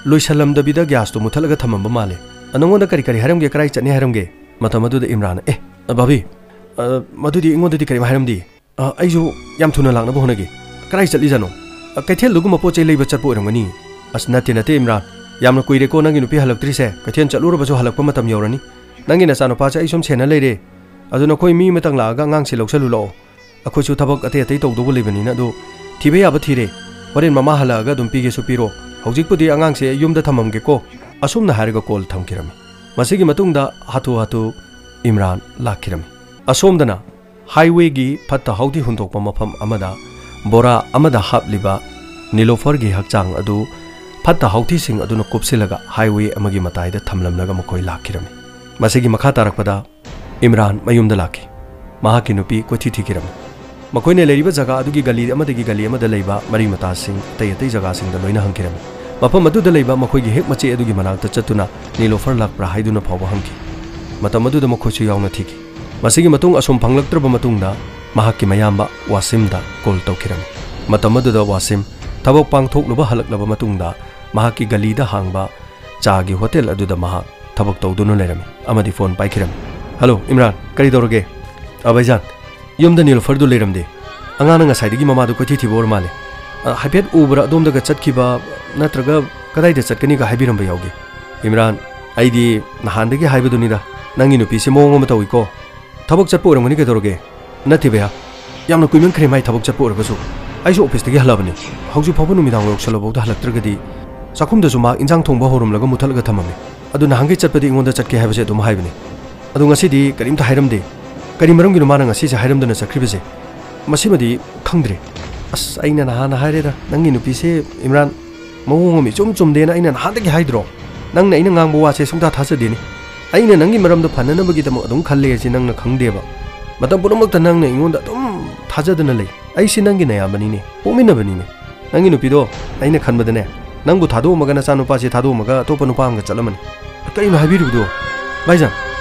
ꯂꯣꯏꯁꯜꯂꯝꯗꯕꯤꯗ ꯒ꯭ꯌꯥꯁꯇꯣ ꯃꯨꯠꯊꯠꯂꯒ ꯊꯝꯃꯝꯕ ꯃꯥꯜꯂꯦ꯫ ꯑ, ꯅꯉꯣꯟꯗ ꯀꯔꯤ ꯀꯔꯤ ꯍꯥꯏꯔꯝꯒꯦ, ꯀꯔꯥꯏ ꯆꯠꯅꯤ ꯍꯥꯏꯔꯝꯒꯦ?" ꯃꯇꯝ ꯑꯗꯨꯗ ꯏꯝꯔꯥꯟꯅ, "ꯑꯦ, ꯑ, ꯚꯥꯕꯤ, ꯑ, ꯃꯗꯨꯗꯤ ꯑꯩꯉꯣꯟꯗꯗꯤ ꯀꯔꯤꯝ ꯍꯥꯏꯔꯝꯗꯦ꯫ ꯑ, ꯑꯩꯁꯨ ꯌꯥꯝ ꯊꯨꯅ ꯂꯥꯛꯅꯕ ꯍꯣꯠꯅꯒꯦ꯫ ꯀꯗꯥꯏ ꯆꯠꯂꯤꯖꯥꯠꯅꯣ? ꯑ, ꯀꯩꯊꯦꯜꯗꯨꯒꯨꯝꯕ ꯄꯣꯠ ꯆꯩ ꯂꯩꯕ ꯆꯠꯄ ꯑꯣꯏꯔꯝꯒꯅꯤ꯫" "ꯑꯁ, ꯅꯠꯇꯦ, ꯅꯠꯇꯦ, ꯏꯝꯔꯥꯟ꯫ ꯌꯥꯝꯅ ꯀꯨꯏꯔꯦꯀꯣ ꯅꯪꯒꯤ ꯅꯨꯄꯤ ꯍꯜꯂꯛꯇ꯭ꯔꯤꯁꯦ꯫ ꯀꯩꯊꯦꯜ ꯆꯠꯂꯨꯔꯕꯁꯨ ꯍꯜꯂꯛꯄ ꯃꯇꯝ ꯌꯧꯔꯅꯤ꯫ ꯅꯪꯒꯤ ꯅꯆꯥꯅꯨꯄꯥꯁꯦ ꯑꯩ ꯁꯨꯝ ꯁꯦꯟꯅ ꯂꯩꯔꯦ꯫ ꯑꯗꯨ ꯅꯈꯣꯏ ꯃꯤ ꯑꯃꯇꯪ ꯂꯥꯛꯑꯒ ꯑꯉꯥꯡꯁꯦ ꯂꯧꯁꯜꯂꯨ ꯂꯥꯛꯑꯣ꯫ ꯑꯩꯈꯣꯏꯁꯨ ꯊꯕꯛ ꯑꯇꯩ ꯑꯇꯩ ꯇꯧꯗꯧꯕ ꯂꯩꯕꯅꯤꯅ, ꯑꯗꯨ ꯊꯤꯕ ꯌꯥꯕ ꯊꯤꯔꯦ꯫ ꯍꯣꯔꯦꯟ ꯃꯃꯥ ꯍꯜꯂꯛꯑꯒ ꯑꯗꯨꯝ ꯄꯤꯒꯦꯁꯨ ꯄꯤꯔꯣ꯫ ꯍꯧꯖꯤꯛꯄꯨꯗꯤ ꯑꯉꯥꯡꯁꯦ ꯌꯨꯝꯗ ꯊꯝꯃꯝꯒꯦꯀꯣ꯫" ꯑꯁꯨꯝꯅ ꯍꯥꯏꯔꯒ ꯀꯣꯜ ꯊꯝꯈꯤꯔꯝꯃꯤ꯫ ꯃꯁꯤꯒꯤ ꯃꯇꯨꯡꯗ ꯍꯥꯊꯨ ꯍꯥꯊꯨ ꯏꯝꯔꯥꯟ ꯂꯥꯛꯈꯤꯔꯝꯃꯤ꯫ ꯑꯁꯣꯝꯗꯅ ꯍꯥꯏꯋꯦꯒꯤ ꯐꯠꯇ ꯍꯥꯎꯗꯤ ꯍꯨꯟꯗꯣꯛꯄ ꯃꯐꯝ ꯑꯃꯗ ꯕꯣꯔꯥ ꯑꯃꯗ ꯍꯥꯞꯂꯤꯕ ꯅꯤꯂꯣꯐꯔꯒꯤ ꯍꯛꯆꯥꯡ ꯑꯗꯨ ꯐꯠꯇ ꯍꯥꯎꯊꯤꯁꯤꯡ ꯑꯗꯨꯅ ꯀꯨꯞꯁꯤꯜꯂꯒ highway ꯑꯃꯒꯤ ꯃꯇꯥꯏꯗ ꯊꯝꯂꯝꯂꯒ ꯃꯈꯣꯏ ꯂꯥꯛꯈꯤꯔꯝꯃꯤ꯫ ꯃꯁꯤꯒꯤ ꯃꯈꯥ ꯇꯥꯔꯛꯄꯗ ꯏꯝꯔꯥꯟ ꯃꯌꯨꯝꯗ ꯂꯥꯛꯈꯤ꯫ ꯃꯍꯥꯛꯀꯤ ꯅꯨꯄꯤ ꯀꯣꯏꯊꯤ ꯊꯤꯈꯤꯔꯝꯃꯤ꯫ ꯃꯈꯣꯏꯅ ꯂꯩꯔꯤꯕ ꯖꯒꯥ ꯑꯗꯨꯒꯤ ꯒꯂꯤ ꯑꯃꯗꯒꯤ ꯒꯂꯤ ꯑꯃꯗ ꯂꯩꯕ ꯃꯔꯤ ꯃꯇꯥꯁꯤꯡ ꯑꯇꯩ ꯑꯇꯩ ꯖꯒꯥꯁꯤꯡꯗ ꯂꯣꯏꯅ ꯍꯪꯈꯤꯔꯝꯃꯤ꯫ ꯃꯐꯝ ꯑꯗꯨꯗ ꯂꯩꯕ ꯃꯈꯣꯏꯒꯤ ꯍꯦꯛ ꯃꯆꯦ ꯑꯗꯨꯒꯤ ꯃꯅꯥꯛꯇ ꯆꯠꯇꯨꯅ ꯅꯤꯂꯣꯐꯔ ꯂꯥꯛꯄ꯭ꯔꯥ ꯍꯥꯏꯗꯨꯅ ꯐꯥꯎꯕ ꯍꯪꯈꯤ꯫ ꯃꯇꯝ ꯑꯗꯨꯗ ꯃꯈꯣꯏꯁꯨ ꯌꯥꯎꯅ ꯊꯤꯈꯤ꯫ ꯃꯁꯤꯒꯤ ꯃꯇꯨꯡ ꯑꯁꯨꯝ ꯐꯪꯂꯛꯇ꯭ꯔꯕ ꯃꯇꯨꯡꯗ ꯃꯍꯥꯛꯀꯤ ꯃꯌꯥꯝꯕ ꯋꯥꯁꯤꯝꯗ ꯀꯣꯜ ꯇꯧꯈꯤꯔꯝꯃꯤ꯫ ꯃꯇꯝ ꯑꯗꯨꯗ ꯋꯥꯁꯤꯝ ꯊꯕꯛ ꯄꯥꯡꯊꯣꯛꯂꯨꯕ ꯍꯜꯂꯛꯂꯕ ꯃꯇꯨꯡꯗ ꯃꯍꯥꯛꯀꯤ ꯒꯂꯤꯗ ꯍꯥꯡꯕ ꯆꯥꯒꯤ ꯍꯣꯇꯦꯜ ꯑꯗꯨꯗ ꯃꯍꯥꯛ ꯊꯕꯛ ꯇꯧꯗꯨꯅ ꯂꯩꯔꯝꯃꯤ ꯑꯃꯗꯤ ꯐꯣꯟ ꯄꯥꯏꯈꯤꯔꯝꯃꯤ꯫ "ꯍꯜꯂꯣ, ꯏꯝꯔꯥꯟ, ꯀꯔꯤ ꯇꯧꯔꯒꯦ?" "ꯑ, ꯚꯥꯏꯖꯥꯟ, ꯌꯨꯝꯗ ꯅꯤꯂꯨꯐꯔꯗꯨ ꯂꯩꯔꯝꯗꯦ꯫ ꯑꯉꯥꯡꯅ ꯉꯁꯥꯏꯗꯒꯤ ꯃꯃꯥꯗꯨ ꯀꯣꯏꯊꯤ ꯊꯤꯕ ꯑꯣꯏꯔ ꯃꯥꯜꯂꯦ꯫ ꯑ, ꯍꯥꯏꯐꯦꯠ ꯎꯕ꯭ꯔꯥ, ꯑꯗꯣꯝꯗꯒ ꯆꯠꯈꯤꯕ ꯅꯠꯇ꯭ꯔꯒ ꯀꯗꯥꯏꯗ ꯆꯠꯀꯅꯤꯒ ꯍꯥꯏꯕꯤꯔꯝꯕ ꯌꯥꯎꯒꯦ?" "ꯏꯝꯔꯥꯟ, ꯑꯩꯗꯤ ꯅꯍꯥꯟꯗꯒꯤ ꯍꯥꯏꯕꯗꯨꯅꯤꯗ, ꯅꯪꯒꯤ ꯅꯨꯄꯤꯁꯦ ꯃꯑꯣꯡ ꯑꯃ ꯇꯧꯏꯀꯣ꯫ ꯊꯕꯛ ꯆꯠꯄ ꯑꯣꯏꯔꯝꯒꯅꯤ, ꯀꯩꯗꯧꯔꯒꯦ?" "ꯅꯠꯇꯦ ꯚꯩꯌꯥ, ꯌꯥꯝꯅ ꯀꯨꯏꯃꯟꯈ꯭ꯔꯦ ꯃꯥꯏ ꯊꯕꯛ ꯆꯠꯄ ꯑꯣꯏꯔꯒꯁꯨ꯫ ꯑꯩꯁꯨ ꯑꯣꯐꯤꯁꯇꯒꯤ ꯍꯜꯂꯛꯑꯕꯅꯤ꯫ ꯍꯧꯖꯤꯛ ꯐꯥꯎꯕ ꯅꯨꯃꯤꯗꯥꯡ ꯌꯧꯁꯜꯂꯐꯥꯎꯗ ꯍꯜꯂꯛꯇ꯭ꯔꯒꯗꯤ ꯆꯥꯛꯈꯨꯝꯗꯁꯨ ꯃꯥ ꯏꯟꯖꯥꯡ ꯊꯣꯡꯕ ꯍꯧꯔꯝꯂꯒ ꯃꯨꯠꯊꯠꯂꯒ ꯊꯝꯃꯝꯃꯤ꯫ ꯑꯗꯨ ꯅꯍꯥꯟꯈꯩ ꯆꯠꯄꯗꯤ ꯑꯩꯉꯣꯟꯗ ꯆꯠꯀꯦ ꯍꯥꯏꯕꯁꯦ ꯑꯗꯨꯝ ꯍꯥꯏꯕꯅꯤ꯫ ꯑꯗꯣ ꯉꯁꯤꯗꯤ ꯀꯔꯤꯝꯇ ꯍꯥꯏꯔꯝꯗꯦ꯫ ꯀꯔꯤ ꯃꯔꯝꯒꯤꯅꯣ ꯃꯥꯅ ꯉꯁꯤꯁꯦ ꯍꯥꯏꯔꯝꯗꯅ ꯆꯠꯈ꯭ꯔꯤꯕꯁꯦ? ꯃꯁꯤꯃꯗꯤ ꯈꯪꯗ꯭ꯔꯦ꯫" "ꯑꯁ, ꯑꯩꯅ ꯅꯍꯥꯟꯅ ꯍꯥꯏꯔꯦꯗ, ꯅꯪꯒꯤ ꯅꯨꯄꯤꯁꯦ, ꯏꯝꯔꯥꯟ, ꯃꯑꯣꯡ ꯑꯃ ꯏꯆꯨꯝ ꯆꯨꯝꯗꯦꯅ ꯑꯩꯅ ꯅꯍꯥꯟꯗꯒꯤ ꯍꯥꯏꯗ꯭ꯔꯣ? ꯅꯪꯅ ꯑꯩꯅ ꯉꯥꯡꯕ ꯋꯥꯁꯦ ꯁꯨꯡꯊꯥ ꯊꯥꯖꯗꯦꯅꯦ꯫ ꯑꯩꯅ ꯅꯪꯒꯤ ꯃꯔꯝꯗ ꯐꯅꯅꯕꯒꯤꯗꯃꯛ ꯑꯗꯨꯝ ꯈꯜꯂꯦ ꯍꯥꯏꯁꯦ ꯅꯪꯅ ꯈꯪꯗꯦꯕ꯫ ꯃꯇꯝ ꯄꯨꯝꯅꯃꯛꯇ ꯅꯪꯅ ꯑꯩꯉꯣꯟꯗ ꯑꯗꯨꯝ ꯊꯥꯖꯗꯅ ꯂꯩ꯫ ꯑꯩꯁꯤ ꯅꯪꯒꯤ ꯅꯌꯥꯝꯕꯅꯤꯅꯦ, ꯄꯣꯛꯃꯤꯟꯅꯕꯅꯤꯅꯦ꯫ ꯅꯪꯒꯤ ꯅꯨꯄꯤꯗꯣ, ꯑꯩꯅ ꯈꯟꯕꯗꯅꯦ, ꯅꯪꯕꯨ ꯊꯥꯗꯣꯛꯑꯝꯃꯒ ꯅꯆꯥꯅꯨꯄꯥꯁꯤ ꯊꯥꯗꯣꯛꯑꯝꯃꯒ ꯑꯇꯣꯞꯄ ꯅꯨꯄꯥ ꯑꯃꯒ ꯆꯠꯂꯝꯃꯅꯤ꯫" "ꯀꯔꯤꯅꯣ ꯍꯥꯏꯕꯤꯔꯤꯕꯗꯣ? ꯚꯥꯏꯖꯥꯟ,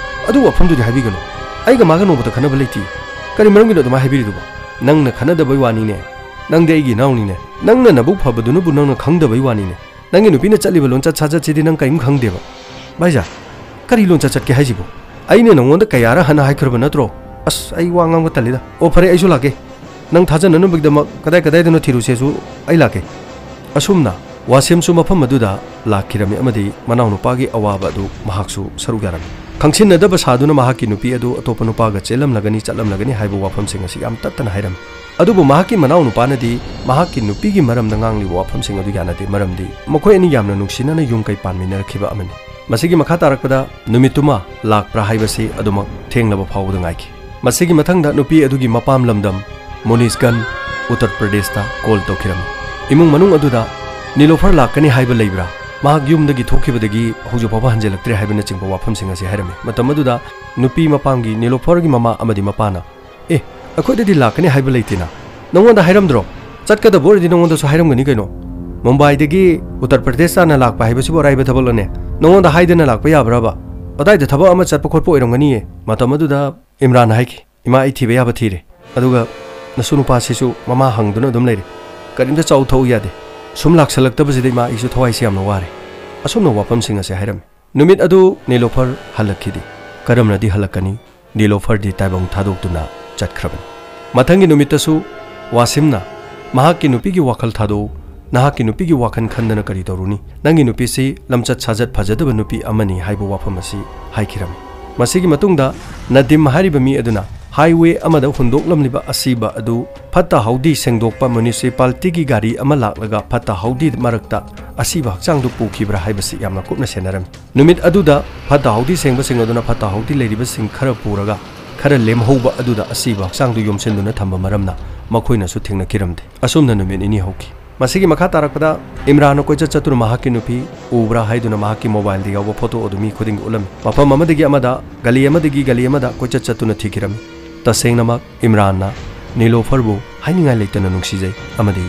ꯑꯗꯨ ꯋꯥꯐꯝꯗꯨꯗꯤ ꯍꯥꯏꯕꯤꯒꯅꯨ꯫ ꯑꯩꯒ ꯃꯥꯒ ꯅꯣꯡꯃꯇ ꯈꯟꯅꯕ ꯂꯩꯇꯦ꯫ ꯀꯔꯤ ꯃꯔꯝꯒꯤꯅꯣ ꯑꯗꯨꯃꯥꯏꯅ ꯍꯥꯏꯕꯤꯔꯤꯗꯨꯕꯣ? ꯅꯪꯅ ꯈꯟꯅꯗꯕꯩ ꯋꯥꯅꯤꯅꯦ꯫ ꯅꯪꯗꯤ ꯑꯩꯒꯤ ꯏꯅꯥꯎꯅꯤꯅꯦ꯫ ꯅꯪꯅ ꯅꯕꯨꯛ ꯐꯕꯗꯨꯅꯕꯨ ꯅꯪꯅ ꯈꯪꯗꯕꯩ ꯋꯥꯅꯤꯅꯦ꯫ ꯅꯪꯒꯤ ꯅꯨꯄꯤꯅ ꯆꯠꯂꯤꯕ ꯂꯣꯟꯆꯠ ꯁꯥꯖꯠꯁꯤꯗꯤ ꯅꯪ ꯀꯔꯤꯝ ꯈꯪꯗꯦꯕ꯫" "ꯚꯥꯏꯖꯥꯟ, ꯀꯔꯤ ꯂꯣꯟꯆꯠ ꯆꯠꯀꯦ ꯍꯥꯏꯁꯤꯕꯣ? ꯑꯩꯅ ꯅꯉꯣꯟꯗ ꯀꯌꯥꯔ ꯍꯟꯅ ꯍꯥꯏꯈ꯭ꯔꯕ ꯅꯠꯇ꯭ꯔꯣ? ꯑꯁ, ꯑꯩ ꯋꯥ ꯉꯥꯡꯕ ꯇꯜꯂꯤꯗ꯫ ꯑꯣ, ꯐꯔꯦ, ꯑꯩꯁꯨ ꯂꯥꯛꯀꯦ꯫ ꯅꯪ ꯊꯥꯖꯅꯅꯕꯒꯤꯗꯃꯛ ꯀꯗꯥꯏ ꯀꯗꯥꯏꯗꯅꯣ ꯊꯤꯔꯨꯁꯦꯁꯨ ꯑꯩ ꯂꯥꯛꯀꯦ꯫" ꯑꯁꯨꯝꯅ ꯋꯥꯁꯤꯝꯁꯨ ꯃꯐꯝ ꯑꯗꯨꯗ ꯂꯥꯛꯈꯤꯔꯝꯃꯤ ꯑꯃꯗꯤ ꯃꯅꯥꯎꯅꯨꯄꯥꯒꯤ ꯑꯋꯥꯕ ꯑꯗꯨ ꯃꯍꯥꯛꯁꯨ ꯁꯔꯨꯛ ꯌꯥꯔꯝꯃꯤ꯫ ꯈꯪꯁꯤꯟꯅꯗꯕ ꯁꯥꯗꯨꯅ ꯃꯍꯥꯛꯀꯤ ꯅꯨꯄꯤ ꯑꯗꯨ ꯑꯇꯣꯞꯄ ꯅꯨꯄꯥꯒ ꯆꯦꯜꯂꯝꯂꯒꯅꯤ, ꯆꯠꯂꯝꯂꯒꯅꯤ ꯍꯥꯏꯕ ꯋꯥꯐꯝꯁꯤꯡ ꯑꯁꯤ ꯌꯥꯝ ꯇꯠꯇꯅ ꯍꯥꯏꯔꯝꯃꯤ꯫ ꯑꯗꯨꯕꯨ ꯃꯍꯥꯛꯀꯤ ꯃꯅꯥꯎꯅꯨꯄꯥꯅꯗꯤ ꯃꯍꯥꯛꯀꯤ ꯅꯨꯄꯤꯒꯤ ꯃꯔꯝꯗ ꯉꯥꯡꯂꯤꯕ ꯋꯥꯐꯝꯁꯤꯡ ꯑꯗꯨ ꯌꯥꯅꯗꯦ, ꯃꯔꯝꯗꯤ ꯃꯈꯣꯏ ꯑꯅꯤ ꯌꯥꯝꯅ ꯅꯨꯡꯁꯤꯅꯅ ꯌꯨꯝ ꯀꯩ ꯄꯥꯟꯃꯤꯟꯅꯔꯛꯈꯤꯕ ꯑꯃꯅꯤ꯫ ꯃꯁꯤꯒꯤ ꯃꯈꯥ ꯇꯥꯔꯛꯄꯗ ꯅꯨꯃꯤꯠꯇꯨꯃ ꯂꯥꯛꯄ꯭ꯔꯥ ꯍꯥꯏꯕꯁꯤ ꯑꯗꯨꯃꯛ ꯊꯦꯡꯂꯕ ꯐꯥꯎꯕꯗ ꯉꯥꯏꯈꯤ꯫ ꯃꯁꯤꯒꯤ ꯃꯊꯪꯗ ꯅꯨꯄꯤ ꯑꯗꯨꯒꯤ ꯃꯄꯥꯝ ꯂꯝꯗꯝ ꯃꯨꯅꯤꯁꯒꯟ, ꯎꯠꯇꯔ ꯄ꯭ꯔꯗꯦꯁꯇ ꯀꯣꯜ ꯇꯧꯈꯤꯔꯝꯃꯤ꯫ ꯏꯃꯨꯡ ꯃꯅꯨꯡ ꯑꯗꯨꯗ "ꯅꯤꯂꯣꯐꯔ ꯂꯥꯛꯀꯅꯤ ꯍꯥꯏꯕ ꯂꯩꯕ꯭ꯔꯥ? ꯃꯍꯥꯛ ꯌꯨꯝꯗꯒꯤ ꯊꯣꯛꯈꯤꯕꯗꯒꯤ ꯍꯧꯖꯤꯛ ꯐꯥꯎꯕ ꯍꯟꯖꯤꯜꯂꯛꯇ꯭ꯔꯦ" ꯍꯥꯏꯕꯅꯆꯤꯡꯕ ꯋꯥꯐꯝꯁꯤꯡ ꯑꯁꯤ ꯍꯥꯏꯔꯝꯃꯤ꯫ ꯃꯇꯝ ꯑꯗꯨꯗ ꯅꯨꯄꯤ ꯃꯄꯥꯝꯒꯤ ꯅꯤꯂꯣꯐꯔꯒꯤ ꯃꯃꯥ ꯑꯃꯗꯤ ꯃꯄꯥꯅ, "ꯑꯦ, ꯑꯩꯈꯣꯏꯗꯗꯤ ꯂꯥꯛꯀꯅꯤ ꯍꯥꯏꯕ ꯂꯩꯇꯦꯅ꯫ ꯅꯉꯣꯟꯗ ꯍꯥꯏꯔꯝꯗ꯭ꯔꯣ? ꯆꯠꯀꯗꯕ ꯑꯣꯏꯔꯗꯤ ꯅꯉꯣꯟꯗꯁꯨ ꯍꯥꯏꯔꯝꯒꯅꯤ ꯀꯩꯅꯣ꯫ ꯃꯨꯝꯕꯥꯏꯗꯒꯤ ꯎꯠꯇꯔ ꯄ꯭ꯔꯗꯦꯁ ꯇꯥꯟꯅ ꯂꯥꯛꯄ ꯍꯥꯏꯕꯁꯤꯕꯨ ꯑꯔꯥꯏꯕ ꯊꯕꯛꯂꯅꯦ? ꯅꯉꯣꯟꯗ ꯍꯥꯏꯗꯅ ꯂꯥꯛꯄ ꯌꯥꯕ꯭ꯔꯕ? ꯀꯗꯥꯏꯗ ꯊꯕꯛ ꯑꯃ ꯆꯠꯄ ꯈꯣꯠꯄ ꯑꯣꯏꯔꯝꯒꯅꯤꯌꯦ?" ꯃꯇꯝ ꯑꯗꯨꯗ ꯏꯝꯔꯥꯟꯅ ꯍꯥꯏꯈꯤ, "ꯏꯃꯥ, ꯑꯩ ꯊꯤꯕ ꯌꯥꯕ ꯊꯤꯔꯦ꯫ ꯑꯗꯨꯒ ꯅꯁꯨ ꯅꯨꯄꯥꯁꯤꯁꯨ ꯃꯃꯥ ꯍꯪꯗꯨꯅ ꯑꯗꯨꯝ ꯂꯩꯔꯦ꯫ ꯀꯔꯤꯝꯇ ꯆꯥꯎ ꯊꯛꯎ ꯌꯥꯗꯦ꯫ ꯁꯨꯝ ꯂꯥꯛꯁꯜꯂꯛꯇꯕꯁꯤꯗ ꯏꯃꯥ, ꯑꯩꯁꯨ ꯊꯋꯥꯏꯁꯦ ꯌꯥꯝꯅ ꯋꯥꯔꯦ"꯫ ꯑꯁꯨꯝꯅ ꯋꯥꯐꯝꯁꯤꯡ ꯑꯁꯦ ꯍꯥꯏꯔꯝꯃꯤ꯫ ꯅꯨꯃꯤꯠ ꯑꯗꯨ ꯅꯤꯂꯣꯐꯔ ꯍꯜꯂꯛꯈꯤꯗꯦ꯫ ꯀꯔꯝꯅꯗꯤ ꯍꯜꯂꯛꯀꯅꯤ? ꯅꯤꯂꯣꯐꯔꯗꯤ ꯇꯥꯏꯕꯪ ꯊꯥꯗꯣꯛꯇꯨꯅ ꯆꯠꯈ꯭ꯔꯕꯅꯤ꯫ ꯃꯊꯪꯒꯤ ꯅꯨꯃꯤꯠꯇꯁꯨ ꯋꯥꯁꯤꯝꯅ ꯃꯍꯥꯛꯀꯤ ꯅꯨꯄꯤꯒꯤ ꯋꯥꯈꯜ ꯊꯥꯗꯣꯛꯎ, ꯅꯍꯥꯛꯀꯤ ꯅꯨꯄꯤꯒꯤ ꯋꯥꯈꯜ ꯈꯟꯗꯅ ꯀꯔꯤ ꯇꯧꯔꯨꯅꯤ? ꯅꯪꯒꯤ ꯅꯨꯄꯤꯁꯤ ꯂꯝꯆꯠ ꯁꯥꯖꯠ ꯐꯖꯗꯕ ꯅꯨꯄꯤ ꯑꯃꯅꯤ ꯍꯥꯏꯕ ꯋꯥꯐꯝ ꯑꯁꯤ ꯍꯥꯏꯈꯤꯔꯝꯃꯤ꯫ ꯃꯁꯤꯒꯤ ꯃꯇꯨꯡꯗ ꯅꯗꯤꯝ ꯍꯥꯏꯔꯤꯕ ꯃꯤ ꯑꯗꯨꯅ ꯍꯥꯏꯋꯦ ꯑꯃꯗ ꯍꯨꯟꯗꯣꯛꯂꯝꯂꯤꯕ ꯑꯁꯤꯕ ꯑꯗꯨ ꯐꯠꯇ ꯍꯥꯎꯗꯤ ꯁꯦꯡꯗꯣꯛꯄ ꯃ꯭ꯌꯨꯅꯤꯁꯤꯄꯥꯂꯤꯇꯤꯒꯤ ꯒꯥꯔꯤ ꯑꯃ ꯂꯥꯛꯂꯒ ꯐꯠꯇ ꯍꯥꯎꯗꯤ ꯃꯔꯛꯇ ꯑꯁꯤꯕ ꯍꯛꯆꯥꯡꯗꯨ ꯄꯨꯈꯤꯕ꯭ꯔꯥ ꯍꯥꯏꯕꯁꯤ ꯌꯥꯝꯅ ꯀꯨꯞꯅ ꯁꯦꯟꯅꯔꯝꯃꯤ꯫ ꯅꯨꯃꯤꯠ ꯑꯗꯨꯗ ꯐꯠꯇ ꯍꯥꯎꯗꯤ ꯁꯦꯡꯕꯁꯤꯡ ꯑꯗꯨꯅ ꯐꯠꯇ ꯍꯥꯎꯗꯤ ꯂꯩꯔꯤꯕꯁꯤꯡ ꯈꯔ ꯄꯨꯔꯒ ꯈꯔ ꯂꯦꯝꯍꯧꯕ ꯑꯗꯨꯗ ꯑꯁꯤꯕ ꯍꯛꯆꯥꯡꯗꯨ ꯌꯣꯝꯁꯤꯟꯗꯨꯅ ꯊꯝꯕ ꯃꯔꯝꯅ ꯃꯈꯣꯏꯅꯁꯨ ꯊꯦꯡꯅꯈꯤꯔꯝꯗꯦ꯫ ꯑꯁꯨꯝꯅ ꯅꯨꯃꯤꯠ ꯅꯤꯅꯤ ꯍꯧꯈꯤ꯫ ꯃꯁꯤꯒꯤ ꯃꯈꯥ ꯇꯥꯔꯛꯄꯗ ꯏꯝꯔꯥꯟꯅ ꯀꯣꯏꯆꯠ ꯆꯠꯇꯨꯅ ꯃꯍꯥꯛꯀꯤ ꯅꯨꯄꯤ ꯎꯕ꯭ꯔꯥ ꯍꯥꯏꯗꯨꯅ ꯃꯍꯥꯛꯀꯤ ꯃꯣꯕꯥꯏꯜꯗ ꯌꯥꯎꯕ ꯐꯣꯇꯣ ꯑꯗꯨ ꯃꯤ ꯈꯨꯗꯤꯡꯒꯤ ꯎꯠꯂꯝꯃꯤ꯫ ꯃꯐꯝ ꯑꯃꯗꯒꯤ ꯑꯃꯗ, ꯒꯂꯤ ꯑꯃꯗꯒꯤ ꯒꯂꯤ ꯑꯃꯗ ꯀꯣꯏꯆꯠ ꯆꯠꯇꯨꯅ ꯊꯤꯈꯤꯔꯝꯃꯤ꯫ ꯇꯁꯦꯡꯅꯃꯛ ꯏꯝꯔꯥꯟꯅ ꯅꯤꯂꯣꯐꯔꯕꯨ ꯍꯥꯏꯅꯤꯡꯉꯥꯏ ꯂꯩꯇꯅ ꯅꯨꯡꯁꯤꯖꯩ ꯑꯃꯗꯤ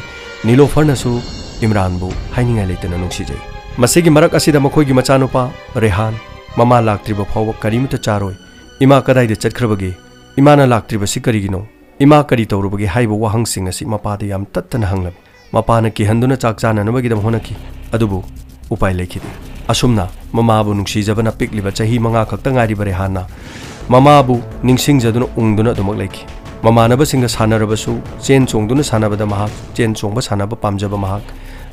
ꯅꯤꯂꯣꯐꯔꯅꯁꯨ ꯏꯝꯔꯥꯟꯕꯨ ꯍꯥꯏꯅꯤꯡꯉꯥꯏ ꯂꯩꯇꯅ ꯅꯨꯡꯁꯤꯖꯩ꯫ ꯃꯁꯤꯒꯤ ꯃꯔꯛ ꯑꯁꯤꯗ ꯃꯈꯣꯏꯒꯤ ꯃꯆꯥꯅꯨꯄꯥ ꯔꯦꯍꯥꯟ ꯃꯃꯥ ꯂꯥꯛꯇ꯭ꯔꯤꯕ ꯐꯥꯎꯕ ꯀꯔꯤꯃꯇ ꯆꯥꯔꯣꯏ꯫ "ꯏꯃꯥ ꯀꯗꯥꯏꯗ ꯆꯠꯈ꯭ꯔꯕꯒꯦ? ꯏꯃꯥꯅ ꯂꯥꯛꯇ꯭ꯔꯤꯕꯁꯤ ꯀꯔꯤꯒꯤꯅꯣ? ꯏꯃꯥ ꯀꯔꯤ ꯇꯧꯔꯨꯕꯒꯦ?" ꯍꯥꯏꯕ ꯋꯥꯍꯪꯁꯤꯡ ꯑꯁꯤ ꯃꯄꯥꯗ ꯌꯥꯝ ꯇꯠꯇꯅ ꯍꯪꯂꯝꯃꯤ꯫ ꯃꯄꯥꯅ ꯀꯤꯍꯟꯗꯨꯅ ꯆꯥꯛ ꯆꯥꯅꯅꯕꯒꯤꯗꯃꯛ ꯍꯣꯠꯅꯈꯤ, ꯑꯗꯨꯕꯨ ꯎꯄꯥꯏ ꯂꯩꯈꯤꯗꯦ꯫ ꯑꯁꯨꯝꯅ ꯃꯃꯥꯕꯨ ꯅꯨꯡꯁꯤꯖꯕꯅ ꯄꯤꯛꯂꯤꯕ ꯆꯍꯤ ꯃꯉꯥ ꯈꯛꯇ ꯉꯥꯏꯔꯤꯕ ꯔꯦꯍꯥꯟꯅ ꯃꯃꯥꯕꯨ ꯅꯤꯡꯁꯤꯡꯖꯗꯨꯅ ꯎꯪꯗꯨꯅ ꯑꯗꯨꯃꯛ ꯂꯩꯈꯤ꯫ ꯃꯃꯥꯟꯅꯕꯁꯤꯡꯒ ꯁꯥꯟꯅꯔꯕꯁꯨ, ꯆꯦꯟ ꯆꯣꯡꯗꯨꯅ ꯁꯥꯟꯅꯕꯗ ꯃꯍꯥꯛ, ꯆꯦꯟ ꯆꯣꯡꯕ ꯁꯥꯟꯅꯕ ꯄꯥꯝꯖꯕ ꯃꯍꯥꯛ,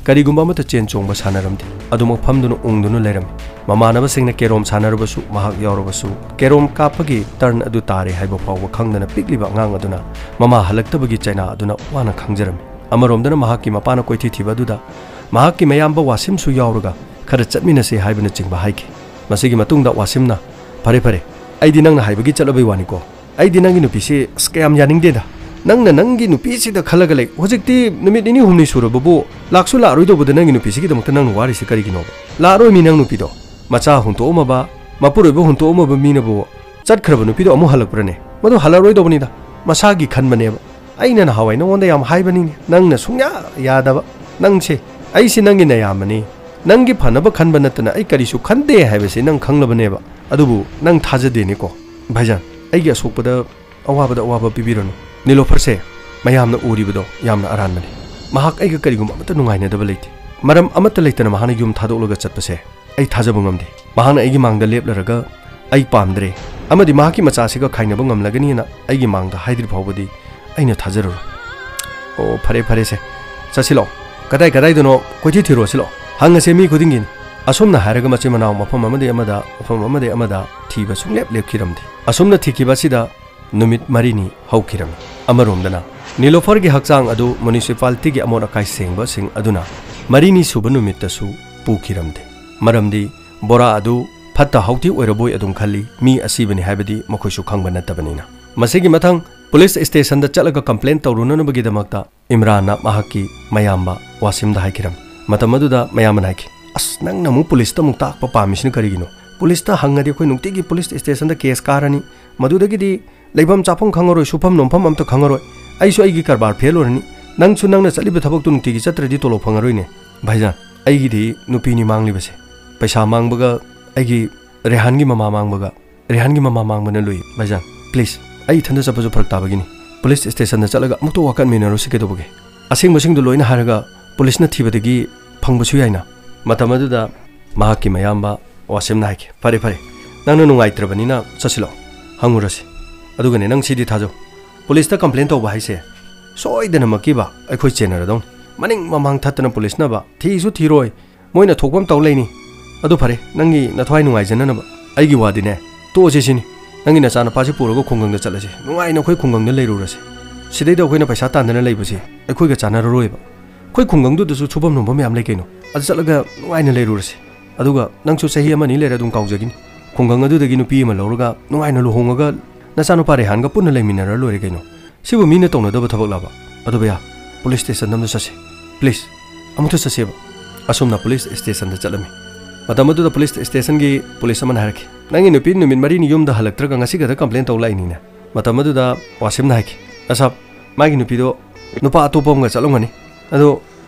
ꯀꯔꯤꯒꯨꯝꯕ ꯑꯃꯠꯇ ꯆꯦꯟ ꯆꯣꯡꯕ ꯁꯥꯟꯅꯔꯝꯗꯦ꯫ ꯑꯗꯨꯃꯛ ꯐꯝꯗꯨꯅ ꯎꯪꯗꯨꯅ ꯂꯩꯔꯝꯃꯤ꯫ ꯃꯃꯥꯟꯅꯕꯁꯤꯡꯅ ꯀꯦꯔꯣꯝ ꯁꯥꯟꯅꯔꯕꯁꯨ ꯃꯍꯥꯛ ꯌꯥꯎꯔꯕꯁꯨ, ꯀꯦꯔꯣꯝ ꯀꯥꯞꯄꯒꯤ ꯇꯔꯟ ꯑꯗꯨ ꯇꯥꯔꯦ ꯍꯥꯏꯕ ꯐꯥꯎꯕ ꯈꯪꯗꯅ ꯄꯤꯛꯂꯤꯕ ꯑꯉꯥꯡ ꯑꯗꯨꯅ ꯃꯃꯥ ꯍꯜꯂꯛꯇꯕꯒꯤ ꯆꯩꯅꯥ ꯑꯗꯨꯅ ꯋꯥꯅ ꯈꯥꯡꯖꯔꯝꯃꯤ꯫ ꯑꯃꯔꯣꯝꯗꯅ ꯃꯍꯥꯛꯀꯤ ꯃꯄꯥꯅ ꯀꯣꯏꯊꯤ ꯊꯤꯕ ꯑꯗꯨꯗ ꯃꯍꯥꯛꯀꯤ ꯃꯌꯥꯝꯕ ꯋꯥꯁꯤꯝꯁꯨ ꯌꯥꯎꯔꯒ ꯈꯔ ꯆꯠꯃꯤꯟꯅꯁꯤ ꯍꯥꯏꯕꯅꯆꯤꯡꯕ ꯍꯥꯏꯈꯤ꯫ ꯃꯁꯤꯒꯤ ꯃꯇꯨꯡꯗ ꯋꯥꯁꯤꯝꯅ, "ꯐꯔꯦ, ꯐꯔꯦ, ꯑꯩꯗꯤ ꯅꯪꯅ ꯍꯥꯏꯕꯒꯤ ꯆꯠꯂꯕꯩ ꯋꯥꯅꯤꯀꯣ꯫ ꯑꯩꯗꯤ ꯅꯪꯒꯤ ꯅꯨꯄꯤꯁꯤ ꯑꯁ ꯀꯌꯥꯝ ꯌꯥꯅꯤꯡꯗꯦꯗ꯫ ꯅꯪꯅ ꯅꯪꯒꯤ ꯅꯨꯄꯤꯁꯤꯗ ꯈꯜꯂꯒ ꯂꯩ꯫ ꯍꯧꯖꯤꯛꯇꯤ ꯅꯨꯃꯤꯠ ꯅꯤꯅꯤ ꯍꯨꯝꯅꯤ ꯁꯨꯔꯕꯕꯨ ꯂꯥꯛꯁꯨ ꯂꯥꯛꯑꯔꯣꯏꯗꯧꯕꯗ ꯅꯪꯒꯤ ꯅꯨꯄꯤꯁꯤꯒꯤꯗꯃꯛꯇ ꯅꯪꯅ ꯋꯥꯔꯤꯁꯤ ꯀꯔꯤꯒꯤꯅꯣꯕ? ꯂꯥꯛꯑꯔꯣꯏ ꯃꯤ ꯅꯪ ꯅꯨꯄꯤꯗꯣ꯫ ꯃꯆꯥ ꯍꯨꯟꯇꯣꯛꯑꯝꯃꯕ, ꯃꯄꯨꯔꯣꯏꯕ ꯍꯨꯟꯇꯣꯛꯑꯝꯃꯕ ꯃꯤꯅꯕꯨ ꯆꯠꯈ꯭ꯔꯕ ꯅꯨꯄꯤꯗꯣ ꯑꯃꯨꯛ ꯍꯜꯂꯛꯄ꯭ꯔꯅꯦ? ꯃꯗꯨ ꯍꯜꯂꯛꯑꯔꯣꯏꯗꯧꯕꯅꯤꯗ꯫ ꯃꯁꯥꯒꯤ ꯈꯟꯕꯅꯦꯕ꯫ ꯑꯩꯅ ꯅꯍꯥꯟꯋꯥꯏ ꯅꯉꯣꯟꯗ ꯌꯥꯝ ꯍꯥꯏꯕꯅꯤꯅꯦ, ꯅꯪꯅ ꯁꯨꯡꯌꯥ ꯌꯥꯗꯕ꯫ ꯅꯪꯁꯦ, ꯑꯩꯁꯦ ꯅꯪꯒꯤ ꯅꯌꯥꯝꯕꯅꯤ, ꯅꯪꯒꯤ ꯐꯅꯕ ꯈꯟꯕ ꯅꯠꯇꯅ ꯑꯩ ꯀꯔꯤꯁꯨ ꯈꯟꯗꯦ ꯍꯥꯏꯕꯁꯤ ꯅꯪ ꯈꯪꯂꯕꯅꯦꯕ꯫ ꯑꯗꯨꯕꯨ ꯅꯪ ꯊꯥꯖꯗꯦꯅꯦꯀꯣ꯫ ꯚꯥꯏꯖꯥꯟ, ꯑꯩꯒꯤ ꯑꯁꯣꯛꯄꯗ ꯑꯋꯥꯕꯗ ꯑꯋꯥꯕ ꯄꯤꯕꯤꯔꯅꯨ꯫ ꯅꯤꯂꯣꯐꯔꯁꯦ ꯃꯌꯥꯝꯅ ꯎꯔꯤꯕꯗꯣ ꯌꯥꯝꯅ ꯑꯔꯥꯟꯕꯅꯤ꯫ ꯃꯍꯥꯛ ꯑꯩꯒ ꯀꯔꯤꯒꯨꯝꯕ ꯑꯃꯠꯇ ꯅꯨꯡꯉꯥꯏꯅꯗꯕ ꯂꯩꯇꯦ꯫ ꯃꯔꯝ ꯑꯃꯠꯇ ꯂꯩꯇꯅ ꯃꯍꯥꯛꯅ ꯌꯨꯝ ꯊꯥꯗꯣꯛꯂꯒ ꯆꯠꯄꯁꯦ ꯑꯩ ꯊꯥꯖꯕ ꯉꯝꯗꯦ꯫ ꯃꯍꯥꯛꯅ ꯑꯩꯒꯤ ꯃꯥꯡꯗ ꯂꯦꯞꯂꯔꯒ "ꯑꯩ ꯄꯥꯝꯗ꯭ꯔꯦ" ꯑꯃꯗꯤ ꯃꯍꯥꯛꯀꯤ ꯃꯆꯥꯁꯤꯒ ꯈꯥꯏꯅꯕ ꯉꯝꯂꯒꯅꯤꯅ ꯑꯩꯒꯤ ꯃꯥꯡꯗ ꯍꯥꯏꯗ꯭ꯔꯤ ꯐꯥꯎꯕꯗꯤ ꯑꯩꯅ ꯊꯥꯖꯔꯔꯣꯏ꯫ ꯑꯣ, ꯐꯔꯦ, ꯐꯔꯦꯁꯦ, ꯆꯠꯁꯤꯜꯂꯣ꯫ ꯀꯗꯥꯏ ꯀꯗꯥꯏꯗꯅꯣ ꯀꯣꯏꯊꯤ ꯊꯤꯔꯣꯁꯤꯜꯂꯣ꯫ ꯍꯪꯉꯁꯦ ꯃꯤ ꯈꯨꯗꯤꯡꯒꯤꯅꯤ꯫ ꯑꯁꯨꯝꯅ ꯍꯥꯏꯔꯒ ꯃꯆꯤꯟ ꯃꯅꯥꯎ ꯃꯐꯝ ꯑꯃꯗꯤ ꯑꯃꯗ, ꯃꯐꯝ ꯑꯃꯗꯤ ꯑꯃꯗ ꯊꯤꯕ ꯁꯨꯡꯂꯦꯞ ꯂꯦꯞꯈꯤꯔꯝꯗꯦ꯫ ꯑꯁꯨꯝꯅ ꯊꯤꯈꯤꯕ ꯑꯁꯤꯗ ꯅꯨꯃꯤꯠ ꯃꯔꯤꯅꯤ ꯍꯧꯈꯤꯔꯝꯃꯤ꯫ ꯑꯃꯔꯣꯝꯗꯅ ꯅꯤꯂꯣꯐꯔꯒꯤ ꯍꯛꯆꯥꯡ ꯑꯗꯨ ꯃ꯭ꯌꯨꯅꯤꯁꯤꯄꯥꯂꯤꯇꯤꯒꯤ ꯑꯃꯣꯠ ꯑꯀꯥꯏ ꯁꯦꯡꯕꯁꯤꯡ ꯑꯗꯨꯅ ꯃꯔꯤꯅꯤ ꯁꯨꯕ ꯅꯨꯃꯤꯠꯇꯁꯨ ꯄꯨꯈꯤꯔꯝꯗꯦ꯫ ꯃꯔꯝꯗꯤ ꯕꯣꯔꯥ ꯑꯗꯨ ꯐꯠꯇ ꯍꯥꯎꯊꯤ ꯑꯣꯏꯔꯕꯣꯏ ꯑꯗꯨꯝ ꯈꯜꯂꯤ, ꯃꯤ ꯑꯁꯤꯕꯅꯤ ꯍꯥꯏꯕꯗꯤ ꯃꯈꯣꯏꯁꯨ ꯈꯪꯕ ꯅꯠꯇꯕꯅꯤꯅ꯫ ꯃꯁꯤꯒꯤ ꯃꯊꯪ ꯄꯨꯂꯤꯁ ꯁ꯭ꯇꯦꯁꯟꯗ ꯆꯠꯂꯒ ꯀꯝꯄ꯭ꯂꯦꯟ ꯇꯧꯔꯨꯅꯅꯕꯒꯤꯗꯃꯛꯇ ꯏꯝꯔꯥꯟꯅ ꯃꯍꯥꯛꯀꯤ ꯃꯌꯥꯝꯕ ꯋꯥꯁꯤꯝꯗ ꯍꯥꯏꯈꯤꯔꯝꯃꯤ꯫ ꯃꯇꯝ ꯑꯗꯨꯗ ꯃꯌꯥꯝꯕꯅ ꯍꯥꯏꯈꯤ, "ꯑꯁ, ꯅꯪꯅ ꯑꯃꯨꯛ ꯄꯨꯂꯤꯁꯇ ꯑꯃꯨꯛ ꯇꯥꯛꯄ ꯄꯥꯝꯃꯤꯁꯤꯅ ꯀꯔꯤꯒꯤꯅꯣ? ꯄꯨꯂꯤꯁꯇ ꯍꯪꯉꯗꯤ ꯑꯩꯈꯣꯏ ꯅꯨꯡꯇꯤꯒꯤ ꯄꯨꯂꯤꯁ ꯁ꯭ꯇꯦꯁꯟꯗ ꯀꯦꯁ ꯀꯥꯔꯅꯤ, ꯃꯗꯨꯗꯒꯤꯗꯤ ꯂꯩꯐꯝ ꯆꯥꯐꯝ ꯈꯪꯉꯔꯣꯏ, ꯁꯨꯐꯝ ꯅꯣꯝꯐꯝ ꯑꯝꯇ ꯈꯪꯉꯔꯣꯏ꯫ ꯑꯩꯁꯨ ꯑꯩꯒꯤ ꯀꯔꯕꯥꯔ ꯐꯦꯜ ꯑꯣꯏꯔꯅꯤ꯫ ꯅꯪꯁꯨ ꯅꯪꯅ ꯆꯠꯂꯤꯕ ꯊꯕꯛꯇꯨ ꯅꯨꯡꯇꯤꯒꯤ ꯆꯠꯇ꯭ꯔꯗꯤ ꯇꯣꯂꯣꯞ ꯐꯪꯉꯔꯣꯏꯅꯦ꯫" ꯚꯥꯏꯖꯥꯟ, ꯑꯩꯒꯤꯗꯤ ꯅꯨꯄꯤꯅꯤ ꯃꯥꯡꯂꯤꯕꯁꯦ꯫ ꯄꯩꯁꯥ ꯃꯥꯡꯕꯒ ꯑꯩꯒꯤ ꯔꯦꯍꯥꯟꯒꯤ ꯃꯃꯥ ꯃꯥꯡꯕꯒ, ꯔꯦꯍꯥꯟꯒꯤ ꯃꯃꯥ ꯃꯥꯡꯕꯅ ꯂꯨꯏ꯫ ꯚꯥꯏꯖꯥꯟ, ꯄ꯭ꯂꯤꯖ, ꯑꯩ ꯏꯊꯟꯗ ꯆꯠꯄꯁꯨ ꯐꯔꯛ ꯇꯥꯕꯒꯤꯅꯤ꯫ ꯄꯨꯂꯤꯁ ꯁ꯭ꯇꯦꯁꯟꯗ ꯆꯠꯂꯒ ꯑꯃꯨꯛꯇ ꯋꯥꯀꯠꯃꯤꯟꯅꯔꯨꯁꯤ ꯀꯩꯗꯧꯕꯒꯦ? ꯑꯁꯦꯡꯕꯁꯤꯡꯗꯨ ꯂꯣꯏꯅ ꯍꯥꯏꯔꯒ ꯄꯨꯂꯤꯁꯅ ꯊꯤꯕꯗꯒꯤ ꯐꯪꯕꯁꯨ ꯌꯥꯏꯅ꯫ ꯃꯇꯝ ꯑꯗꯨꯗ ꯃꯍꯥꯛꯀꯤ ꯃꯌꯥꯝꯕ ꯋꯥꯁꯤꯝꯅ ꯍꯥꯏꯈꯤ, "ꯐꯔꯦ, ꯐꯔꯦ, ꯅꯪꯅ ꯅꯨꯡꯉꯥꯏꯇ꯭ꯔꯕꯅꯤꯅ ꯆꯠꯁꯤꯜꯂꯣ, ꯍꯪꯉꯨꯔꯁꯤ꯫ ꯑꯗꯨꯒꯅꯦ, ꯅꯪ ꯁꯤꯗꯤ ꯊꯥꯖꯧ, ꯄꯨꯂꯤꯁꯇ ꯀꯝꯄ꯭ꯂꯦꯟ ꯇꯧꯕ ꯍꯥꯏꯁꯦ ꯁꯣꯏꯗꯅꯃꯛꯀꯤꯕ ꯑꯩꯈꯣꯏ ꯆꯦꯟꯅꯔꯗꯧꯅꯤ꯫ ꯃꯅꯤꯡ ꯃꯃꯥꯡ ꯊꯠꯇꯅ ꯄꯨꯂꯤꯁꯅꯕ ꯊꯤꯁꯨ ꯊꯤꯔꯣꯏ, ꯃꯣꯏꯅ ꯊꯣꯛꯄ ꯑꯃ ꯇꯧ ꯂꯩꯅꯤ꯫ ꯑꯗꯨ ꯐꯔꯦ, ꯅꯪꯒꯤ ꯅꯊ꯭ꯋꯥꯏ ꯅꯨꯡꯉꯥꯏꯖꯅꯅꯕ꯫ ꯑꯩꯒꯤ ꯋꯥꯗꯤꯅꯦ, ꯇꯣꯛꯑꯁꯤ ꯁꯤꯅꯤ꯫ ꯅꯪꯒꯤ ꯅꯆꯥꯅꯨꯄꯥꯁꯤ ꯄꯨꯔꯒ ꯈꯨꯡꯒꯪꯗ ꯆꯠꯂꯁꯤ, ꯅꯨꯡꯉꯥꯏꯅ ꯑꯩꯈꯣꯏ ꯈꯨꯡꯒꯪꯗ ꯂꯩꯔꯨꯔꯁꯤ꯫ ꯁꯤꯗꯩꯗ ꯑꯩꯈꯣꯏꯅ ꯄꯩꯁꯥ ꯇꯥꯟꯗꯅ ꯂꯩꯕꯁꯤ ꯑꯩꯈꯣꯏꯒ ꯆꯥꯟꯅꯔꯔꯣꯏꯕ꯫ ꯑꯩꯈꯣꯏ ꯈꯨꯡꯒꯪꯗꯨꯗꯁꯨ ꯁꯨꯐꯝ ꯅꯣꯝꯐꯝ ꯃꯌꯥꯝ ꯂꯩ ꯀꯩꯅꯣ, ꯑꯗꯨ ꯆꯠꯂꯒ ꯅꯨꯡꯉꯥꯏꯅ ꯂꯩꯔꯨꯔꯁꯤ꯫ ꯑꯗꯨꯒ ꯅꯪꯁꯨ ꯆꯍꯤ ꯑꯃ ꯑꯅꯤ ꯂꯩꯔ ꯑꯗꯨꯝ ꯀꯥꯎꯖꯈꯤꯅꯤ꯫ ꯈꯨꯡꯒꯪ ꯑꯗꯨꯗꯒꯤ ꯅꯨꯄꯤ ꯑꯃ ꯂꯧꯔꯒ ꯅꯨꯡꯉꯥꯏꯅ ꯂꯨꯍꯣꯡꯉꯒ ꯅꯆꯥꯅꯨꯄꯥ ꯔꯦꯍꯥꯟꯒ ꯄꯨꯟꯅ ꯂꯩꯃꯤꯟꯅꯔ ꯂꯣꯏꯔꯦ ꯀꯩꯅꯣ꯫ ꯁꯤꯕꯨ ꯃꯤꯅ ꯇꯧꯅꯗꯕ ꯊꯕꯛꯂꯕ? ꯑꯗꯣ ꯚꯩꯌꯥ, ꯄꯨꯂꯤꯁ ꯁ꯭ꯇꯦꯁꯟꯗ ꯑꯃꯨꯛꯇ ꯆꯠꯁꯤ꯫ ꯄ꯭ꯂꯤꯖ, ꯑꯃꯨꯛꯇ ꯆꯠꯁꯦꯕ꯫ ꯑꯁꯨꯝꯅ ꯄꯨꯂꯤꯁ ꯁ꯭ꯇꯦꯁꯟꯗ ꯆꯠꯂꯝꯃꯤ꯫ ꯃꯇꯝ ꯑꯗꯨꯗ ꯄꯨꯂꯤꯁ ꯁ꯭ꯇꯦꯁꯟꯒꯤ ꯄꯨꯂꯤꯁ ꯑꯃꯅ ꯍꯥꯏꯔꯛꯈꯤ, "ꯅꯪꯒꯤ ꯅꯨꯄꯤ ꯅꯨꯃꯤꯠ ꯃꯔꯤꯅꯤ ꯌꯨꯝꯗ ꯍꯜꯂꯛꯇ꯭ꯔꯒ ꯉꯁꯤ ꯈꯛꯇ ꯀꯝꯄ꯭ꯂꯦꯟ ꯇꯧ ꯂꯥꯛꯏꯅꯤꯅꯦ?" ꯃꯇꯝ ꯑꯗꯨꯗ ꯋꯥꯁꯤꯝꯅ ꯍꯥꯏꯈꯤ, "ꯑ ꯁꯥꯕ, ꯃꯥꯒꯤ ꯅꯨꯄꯤꯗꯣ ꯅꯨꯄꯥ ꯑꯇꯣꯞꯄ ꯑꯃꯒ ꯆꯠꯂꯝꯒꯅꯤ꯫ ꯑꯗꯣ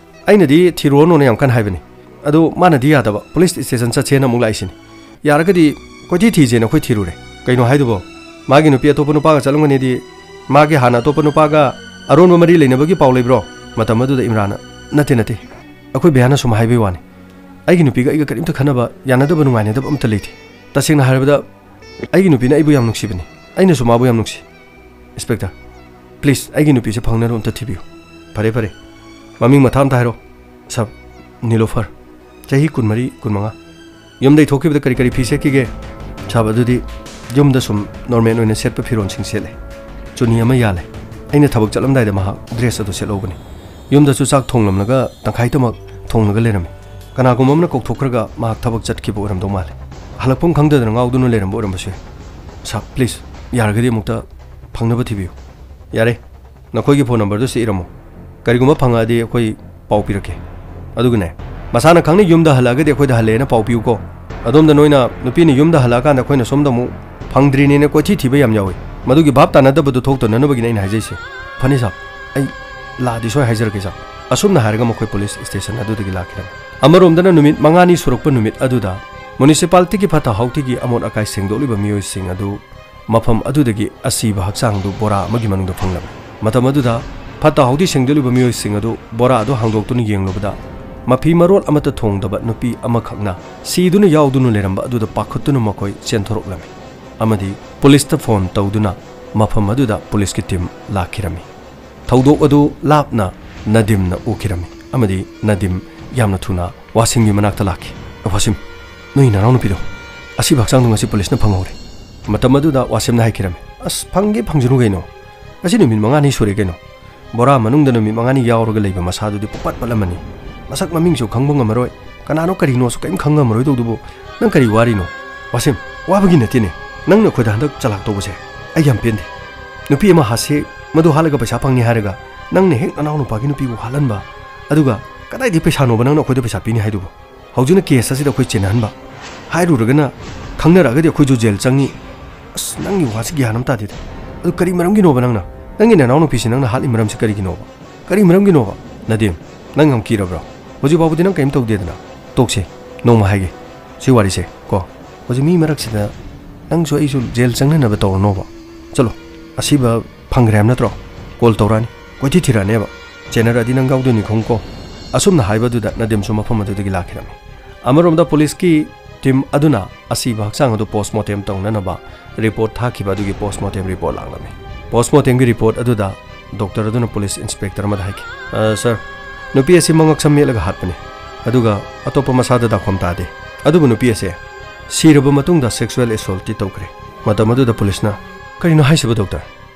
ꯑꯩꯅꯗꯤ ꯊꯤꯔꯨꯔꯅꯣꯅ ꯌꯥꯝ ꯀꯟꯅ ꯍꯥꯏꯕꯅꯤ꯫ ꯑꯗꯣ ꯃꯥꯅꯗꯤ ꯌꯥꯗꯕ, ꯄꯨꯂꯤꯁ ꯁ꯭ꯇꯦꯁꯟ ꯆꯠꯁꯦꯅ ꯑꯃꯨꯛ ꯂꯥꯛꯏꯁꯤꯅꯤ꯫ ꯌꯥꯔꯒꯗꯤ ꯀꯣꯏꯊꯤ ꯊꯤꯁꯦꯅ ꯑꯩꯈꯣꯏ ꯊꯤꯔꯨꯔꯦ꯫ ꯀꯩꯅꯣ ꯍꯥꯏꯗꯨꯕꯣ? ꯃꯥꯒꯤ ꯅꯨꯄꯤ ꯑꯇꯣꯞꯄ ꯅꯨꯄꯥꯒ ꯆꯠꯂꯝꯒꯅꯤꯗꯤ, ꯃꯥꯒꯤ ꯍꯥꯟꯅ ꯑꯇꯣꯞꯄ ꯅꯨꯄꯥꯒ ꯑꯔꯣꯟꯕ ꯃꯔꯤ ꯂꯩꯅꯕꯒꯤ ꯄꯥꯎ ꯂꯩꯕ꯭ꯔꯣ?" ꯃꯇꯝ ꯑꯗꯨꯗ ꯏꯝꯔꯥꯟꯅ, "ꯅꯠꯇꯦ, ꯅꯠꯇꯦ, ꯑꯩꯈꯣꯏ ꯚꯩꯌꯥꯅ ꯁꯨꯝ ꯍꯥꯏꯕꯩ ꯋꯥꯅꯤ꯫ ꯑꯩꯒꯤ ꯅꯨꯄꯤꯒ ꯑꯩꯒ ꯀꯔꯤꯝꯇ ꯈꯟꯅꯕ ꯌꯥꯅꯗꯕ, ꯅꯨꯡꯉꯥꯏꯅꯗꯕ ꯑꯝꯇ ꯂꯩꯇꯦ꯫ ꯇꯁꯦꯡꯅ ꯍꯥꯏꯔꯕꯗ ꯑꯩꯒꯤ ꯅꯨꯄꯤꯅ ꯑꯩꯕꯨ ꯌꯥꯝ ꯅꯨꯡꯁꯤꯕꯅꯤ, ꯑꯩꯅꯁꯨ ꯃꯥꯕꯨ ꯌꯥꯝ ꯅꯨꯡꯁꯤ꯫ ꯏꯟꯁꯄꯦꯛꯇꯔ, ꯄ꯭ꯂꯤꯖ, ꯑꯩꯒꯤ ꯅꯨꯄꯤꯁꯦ ꯐꯪꯅꯕ ꯑꯝꯇ ꯊꯤꯕꯤꯌꯨ꯫" "ꯐꯔꯦ, ꯐꯔꯦ, ꯃꯃꯤꯡ ꯃꯊꯥ ꯑꯝꯇ ꯍꯥꯏꯔꯣ꯫" "ꯁꯥꯕ, ꯅꯤꯂꯣꯐꯔ, ꯆꯍꯤ ꯀꯨꯟꯃꯔꯤ, ꯀꯨꯟꯃꯉꯥ꯫ ꯌꯨꯝꯗꯩ ꯊꯣꯛꯈꯤꯕꯗ ꯀꯔꯤ ꯀꯔꯤ ꯐꯤ ꯁꯦꯠꯈꯤꯒꯦ?" "ꯁꯥꯕ, ꯑꯗꯨꯗꯤ ꯌꯨꯝꯗ ꯁꯨꯝ ꯅꯣꯔꯃꯦꯜ ꯑꯣꯏꯅ ꯁꯦꯠꯄ ꯐꯤꯔꯣꯜꯁꯤꯡ ꯁꯦꯠꯂꯦ꯫ ꯆꯨꯅꯤ ꯑꯃ ꯌꯥꯜꯂꯦ꯫ ꯑꯩꯅ ꯊꯕꯛ ꯆꯠꯂꯝꯗꯥꯏꯗ ꯃꯍꯥꯛ ꯗ꯭ꯔꯦꯁ ꯑꯗꯨ ꯁꯦꯠꯍꯧꯕꯅꯤ꯫ ꯌꯨꯝꯗꯁꯨ ꯆꯥꯛ ꯊꯣꯡꯂꯝꯂꯒ ꯇꯪꯈꯥꯏꯇꯃꯛ ꯊꯣꯡꯂꯒ ꯂꯩꯔꯝꯃꯤ꯫ ꯀꯅꯥꯒꯨꯝꯕ ꯑꯃꯅ ꯀꯧꯊꯣꯛꯈ꯭ꯔꯒ ꯃꯍꯥꯛ ꯊꯕꯛ ꯆꯠꯈꯤꯕ ꯑꯣꯏꯔꯝꯗꯧ ꯃꯥꯜꯂꯦ꯫ ꯍꯜꯂꯛꯐꯝ ꯈꯪꯗꯗꯅ ꯉꯥꯎꯗꯨꯅ ꯂꯩꯔꯝꯕ ꯑꯣꯏꯔꯝꯕꯁꯨ ꯌꯥꯏ꯫ ꯁꯥꯕ, ꯄ꯭ꯂꯤꯖ, ꯌꯥꯔꯒꯗꯤ ꯑꯃꯨꯛꯇ ꯐꯪꯅꯕ ꯊꯤꯕꯤꯌꯨ꯫" "ꯌꯥꯔꯦ, ꯅꯈꯣꯏꯒꯤ ꯐꯣꯟ ꯅꯝꯕꯔꯗꯨ ꯁꯤ ꯏꯔꯝꯃꯣ꯫ ꯀꯔꯤꯒꯨꯝꯕ ꯐꯪꯉꯛꯑꯗꯤ ꯑꯩꯈꯣꯏ ꯄꯥꯎ ꯄꯤꯔꯛꯀꯦ꯫ ꯑꯗꯨꯒꯅꯦ, ꯃꯁꯥꯅ ꯈꯪꯅ ꯌꯨꯝꯗ ꯍꯜꯂꯛꯑꯒꯗꯤ ꯑꯩꯈꯣꯏꯗ ꯍꯜꯂꯛꯑꯦꯅ ꯄꯥꯎ ꯄꯤꯌꯨꯀꯣ꯫ ꯑꯗꯣꯝꯗ ꯅꯣꯏꯅ ꯅꯨꯄꯤꯅ ꯌꯨꯝꯗ ꯍꯜꯂꯛꯑꯀꯥꯟꯗ ꯑꯩꯈꯣꯏꯅ ꯁꯣꯝꯗ ꯑꯃꯨꯛ ꯐꯪꯗ꯭ꯔꯤꯅꯦꯅ ꯀꯣꯏꯊꯤ ꯊꯤꯕ ꯌꯥꯝ ꯌꯥꯎꯏ꯫ ꯃꯗꯨꯒꯤ ꯚꯥꯞ ꯇꯥꯅꯗꯕꯗꯨ ꯊꯣꯛꯇꯅꯅꯕꯒꯤꯅꯤ ꯑꯩꯅ ꯍꯥꯏꯖꯩꯁꯦ꯫" "ꯐꯅꯤ ꯁꯥꯕ, ꯑꯩ ꯂꯥꯛꯑꯗꯤ ꯁꯣꯏ ꯍꯥꯏꯖꯔꯛꯀꯦ ꯁꯥꯕ꯫" ꯑꯁꯨꯝꯅ ꯍꯥꯏꯔꯒ ꯃꯈꯣꯏ ꯄꯨꯂꯤꯁ ꯁ꯭ꯇꯦꯁꯟ ꯑꯗꯨꯗꯒꯤ ꯂꯥꯛꯈꯤꯔꯝꯃꯤ꯫ ꯑꯃꯔꯣꯝꯗꯅ ꯅꯨꯃꯤꯠ ꯃꯉꯥꯅꯤ ꯁꯨꯔꯛꯄ ꯅꯨꯃꯤꯠ ꯑꯗꯨꯗ ꯃ꯭ꯌꯨꯅꯤꯁꯤꯄꯥꯂꯤꯇꯤꯒꯤ ꯐꯠꯇ ꯍꯥꯎꯗꯤꯒꯤ ꯑꯃꯣꯠ ꯑꯀꯥꯏ ꯁꯦꯡꯗꯣꯛꯂꯤꯕ ꯃꯤꯑꯣꯏꯁꯤꯡ ꯑꯗꯨ ꯃꯐꯝ ꯑꯗꯨꯗꯒꯤ ꯑꯁꯤꯕ ꯍꯛꯆꯥꯡꯗꯨ ꯕꯣꯔꯥ ꯑꯃꯒꯤ ꯃꯅꯨꯡꯗ ꯐꯪꯂꯝꯃꯤ꯫ ꯃꯇꯝ ꯑꯗꯨꯗ ꯐꯠꯇ ꯍꯥꯎꯗꯤ ꯁꯦꯡꯗꯣꯛꯂꯤꯕ ꯃꯤꯑꯣꯏꯁꯤꯡ ꯑꯗꯨ ꯕꯣꯔꯥ ꯑꯗꯨ ꯍꯥꯡꯗꯣꯛꯇꯨꯅ ꯌꯦꯡꯂꯨꯕꯗ, ꯃꯐꯤ ꯃꯔꯣꯜ ꯑꯃꯠꯇ ꯊꯣꯡꯗꯕ ꯅꯨꯄꯤ ꯑꯃꯈꯛꯅ ꯁꯤꯗꯨꯅ ꯌꯥꯎꯗꯨꯅ ꯂꯩꯔꯝꯕ ꯑꯗꯨꯗ ꯄꯥꯈꯠꯇꯨꯅ ꯃꯈꯣꯏ ꯆꯦꯟꯊꯣꯔꯛꯂꯝꯃꯤ ꯑꯃꯗꯤ ꯄꯨꯂꯤꯁꯇ ꯐꯣꯟ ꯇꯧꯗꯨꯅ ꯃꯐꯝ ꯑꯗꯨꯗ ꯄꯨꯂꯤꯁꯀꯤ ꯇꯤꯝ ꯂꯥꯛꯈꯤꯔꯝꯃꯤ꯫ ꯊꯧꯗꯣꯛ ꯑꯗꯨ ꯂꯥꯞꯅ ꯅꯗꯤꯝꯅ ꯎꯈꯤꯔꯝꯃꯤ ꯑꯃꯗꯤ ꯅꯗꯤꯝ ꯌꯥꯝꯅ ꯊꯨꯅ ꯋꯥꯁꯤꯝꯒꯤ ꯃꯅꯥꯛꯇ ꯂꯥꯛꯈꯤ꯫ "ꯋꯥꯁꯤꯝ, ꯅꯣꯏ ꯅꯅꯥꯎꯅꯨꯄꯤꯗꯣ ꯑꯁꯤꯕ ꯍꯛꯆꯥꯡꯗꯣ ꯉꯁꯤ ꯄꯨꯂꯤꯁꯅ ꯐꯪꯍꯧꯔꯦ꯫" ꯃꯇꯝ ꯑꯗꯨꯗ ꯋꯥꯁꯤꯝꯅ ꯍꯥꯏꯈꯤꯔꯝꯃꯤ, "ꯑꯁ, ꯐꯪꯒꯦ ꯐꯪꯖꯅꯨ ꯀꯩꯅꯣ꯫ ꯉꯁꯤ ꯅꯨꯃꯤꯠ ꯃꯉꯥꯅꯤ ꯁꯨꯔꯦ ꯀꯩꯅꯣ꯫ ꯕꯣꯔꯥ ꯃꯅꯨꯡꯗ ꯅꯨꯃꯤꯠ ꯃꯉꯥꯅꯤ ꯌꯥꯎꯔꯒ ꯂꯩꯕ ꯃꯁꯥꯗꯨꯗꯤ ꯄꯨꯡꯄꯠ ꯄꯠꯂꯝꯃꯅꯤ꯫ ꯃꯁꯛ ꯃꯃꯤꯡꯁꯨ ꯈꯪꯕ ꯉꯝꯃꯔꯣꯏ꯫ ꯀꯅꯥꯅꯣ ꯀꯔꯤꯅꯣꯁꯨ ꯀꯔꯤꯝ ꯈꯪꯉꯝꯃꯔꯣꯏꯗꯧꯗꯨꯕꯨ ꯅꯪ ꯀꯔꯤ ꯋꯥꯔꯤꯅꯣ?" "ꯋꯥꯁꯤꯝ, ꯋꯥꯕꯒꯤ ꯅꯠꯇꯦꯅꯦ꯫ ꯅꯪꯅ ꯑꯩꯈꯣꯏꯗ ꯍꯟꯗꯛ ꯆꯂꯥꯛ ꯇꯧꯕꯁꯦ ꯑꯩ ꯌꯥꯝ ꯄꯦꯟꯗꯦ꯫ ꯅꯨꯄꯤ ꯑꯃ ꯍꯥꯁꯦ ꯃꯗꯨ ꯍꯥꯠꯂꯒ ꯄꯩꯁꯥ ꯐꯪꯅꯤ ꯍꯥꯏꯔꯒ ꯅꯪꯅ ꯍꯦꯛ ꯅꯅꯥꯎ ꯅꯨꯄꯥꯒꯤ ꯅꯨꯄꯤꯕꯨ ꯍꯥꯠꯍꯟꯕ, ꯑꯗꯨꯒ ꯀꯗꯥꯏꯗꯒꯤ ꯄꯩꯁꯥꯅꯣꯕ ꯅꯪꯅ ꯑꯩꯈꯣꯏꯗ ꯄꯩꯁꯥ ꯄꯤꯅꯤ ꯍꯥꯏꯗꯨꯕꯨ? ꯍꯧꯖꯤꯛꯅ ꯀꯦꯁ ꯑꯁꯤꯗ ꯑꯩꯈꯣꯏ ꯆꯦꯟꯅꯍꯟꯕ, ꯍꯥꯏꯔꯨꯔꯒꯅ ꯈꯪꯅꯔꯛꯑꯒꯗꯤ ꯑꯩꯈꯣꯏꯁꯨ ꯖꯦꯜ ꯆꯪꯅꯤ꯫ ꯑꯁ, ꯅꯪꯒꯤ ꯋꯥꯁꯤ ꯒ꯭ꯌꯥꯟ ꯑꯃ ꯇꯥꯗꯦꯗ꯫ ꯑꯗꯨ ꯀꯔꯤ ꯃꯔꯝꯒꯤꯅꯣꯕ ꯅꯪꯅ, ꯅꯪꯒꯤ ꯅꯅꯥꯎ ꯅꯨꯄꯤꯁꯤ ꯅꯪꯅ ꯍꯥꯠꯂꯤ ꯃꯔꯝꯁꯤ ꯀꯔꯤꯒꯤꯅꯣꯕ? ꯀꯔꯤ ꯃꯔꯝꯒꯤꯅꯣꯕ? ꯅꯗꯤꯝ, ꯅꯪ ꯌꯥꯝ ꯀꯤꯔꯕ꯭ꯔꯣ? ꯍꯧꯖꯤꯛ ꯐꯥꯎꯕꯗꯤ ꯅꯪ ꯀꯔꯤꯝ ꯇꯧꯗꯦꯗꯅ꯫ ꯇꯣꯛꯁꯦ, ꯅꯣꯡꯃ ꯍꯥꯏꯒꯦ ꯁꯤ ꯋꯥꯔꯤꯁꯦ ꯀꯣ꯫ ꯍꯧꯖꯤꯛ ꯃꯤ ꯃꯔꯛꯁꯤꯗ ꯅꯪꯁꯨ ꯑꯩꯁꯨ ꯖꯦꯜ ꯆꯪꯅꯅꯕ ꯇꯧꯔꯅꯣꯕ꯫ ꯆꯠꯂꯣ, ꯑꯁꯤꯕ ꯐꯪꯈ꯭ꯔꯦ ꯍꯥꯏꯕ ꯅꯠꯇ꯭ꯔꯣ? ꯀꯣꯜ ꯇꯧꯔꯛꯑꯅꯤ, ꯀꯣꯏꯊꯤ ꯊꯤꯔꯛꯑꯅꯦꯕ꯫ ꯆꯦꯟꯅꯔꯛꯑꯗꯤ ꯅꯪ ꯌꯥꯎꯗꯣꯏꯅꯤ ꯈꯪꯉꯨꯀꯣ꯫ ꯑꯁꯨꯝꯅ ꯍꯥꯏꯕꯗꯨꯗ ꯅꯗꯤꯝꯁꯨ ꯃꯐꯝ ꯑꯗꯨꯗꯒꯤ ꯂꯥꯛꯈꯤꯔꯝꯃꯤ꯫ ꯑꯃꯔꯣꯝꯗ ꯄꯨꯂꯤꯁꯀꯤ ꯇꯤꯝ ꯑꯗꯨꯅ ꯑꯁꯤꯕ ꯍꯛꯆꯥꯡ ꯑꯗꯨ ꯄꯣꯁꯃꯣꯔꯇꯦꯝ ꯇꯧꯅꯅꯕ ꯔꯤꯄꯣꯔꯠ ꯊꯥꯈꯤꯕ ꯑꯗꯨꯒꯤ ꯄꯣꯁꯃꯣꯔꯇꯦꯝ ꯔꯤꯄꯣꯔꯠ ꯂꯥꯛꯂꯝꯃꯤ꯫ ꯄꯣꯁꯃꯣꯔꯇꯦꯝꯒꯤ ꯔꯤꯄꯣꯔꯠ ꯑꯗꯨꯗ ꯗꯣꯛꯇꯔ ꯑꯗꯨꯅ ꯄꯨꯂꯤꯁ ꯏꯟꯁꯄꯦꯛꯇꯔ ꯑꯃꯗ ꯍꯥꯏꯈꯤ, "ꯑ, ꯁꯥꯔ, ꯅꯨꯄꯤ ꯑꯁꯤ ꯃꯉꯛꯁꯝ ꯃꯦꯠꯂꯒ ꯍꯥꯠꯄꯅꯤ, ꯑꯗꯨꯒ ꯑꯇꯣꯞꯄ ꯃꯁꯥꯗ ꯗꯥꯛꯐꯝ ꯇꯥꯗꯦ꯫ ꯑꯗꯨꯕꯨ ꯅꯨꯄꯤ ꯑꯁꯦ ꯁꯤꯔꯕ ꯃꯇꯨꯡꯗ ꯁꯦꯛꯁꯨꯑꯦꯜ ꯑꯦꯁꯣꯜꯠꯇꯤ ꯇꯧꯈ꯭ꯔꯦ꯫" ꯃꯇꯝ ꯑꯗꯨꯗ ꯄꯨꯂꯤꯁꯅ, "ꯀꯔꯤꯅꯣ ꯍꯥꯏꯁꯤꯕ ꯗꯣꯛꯇꯔ?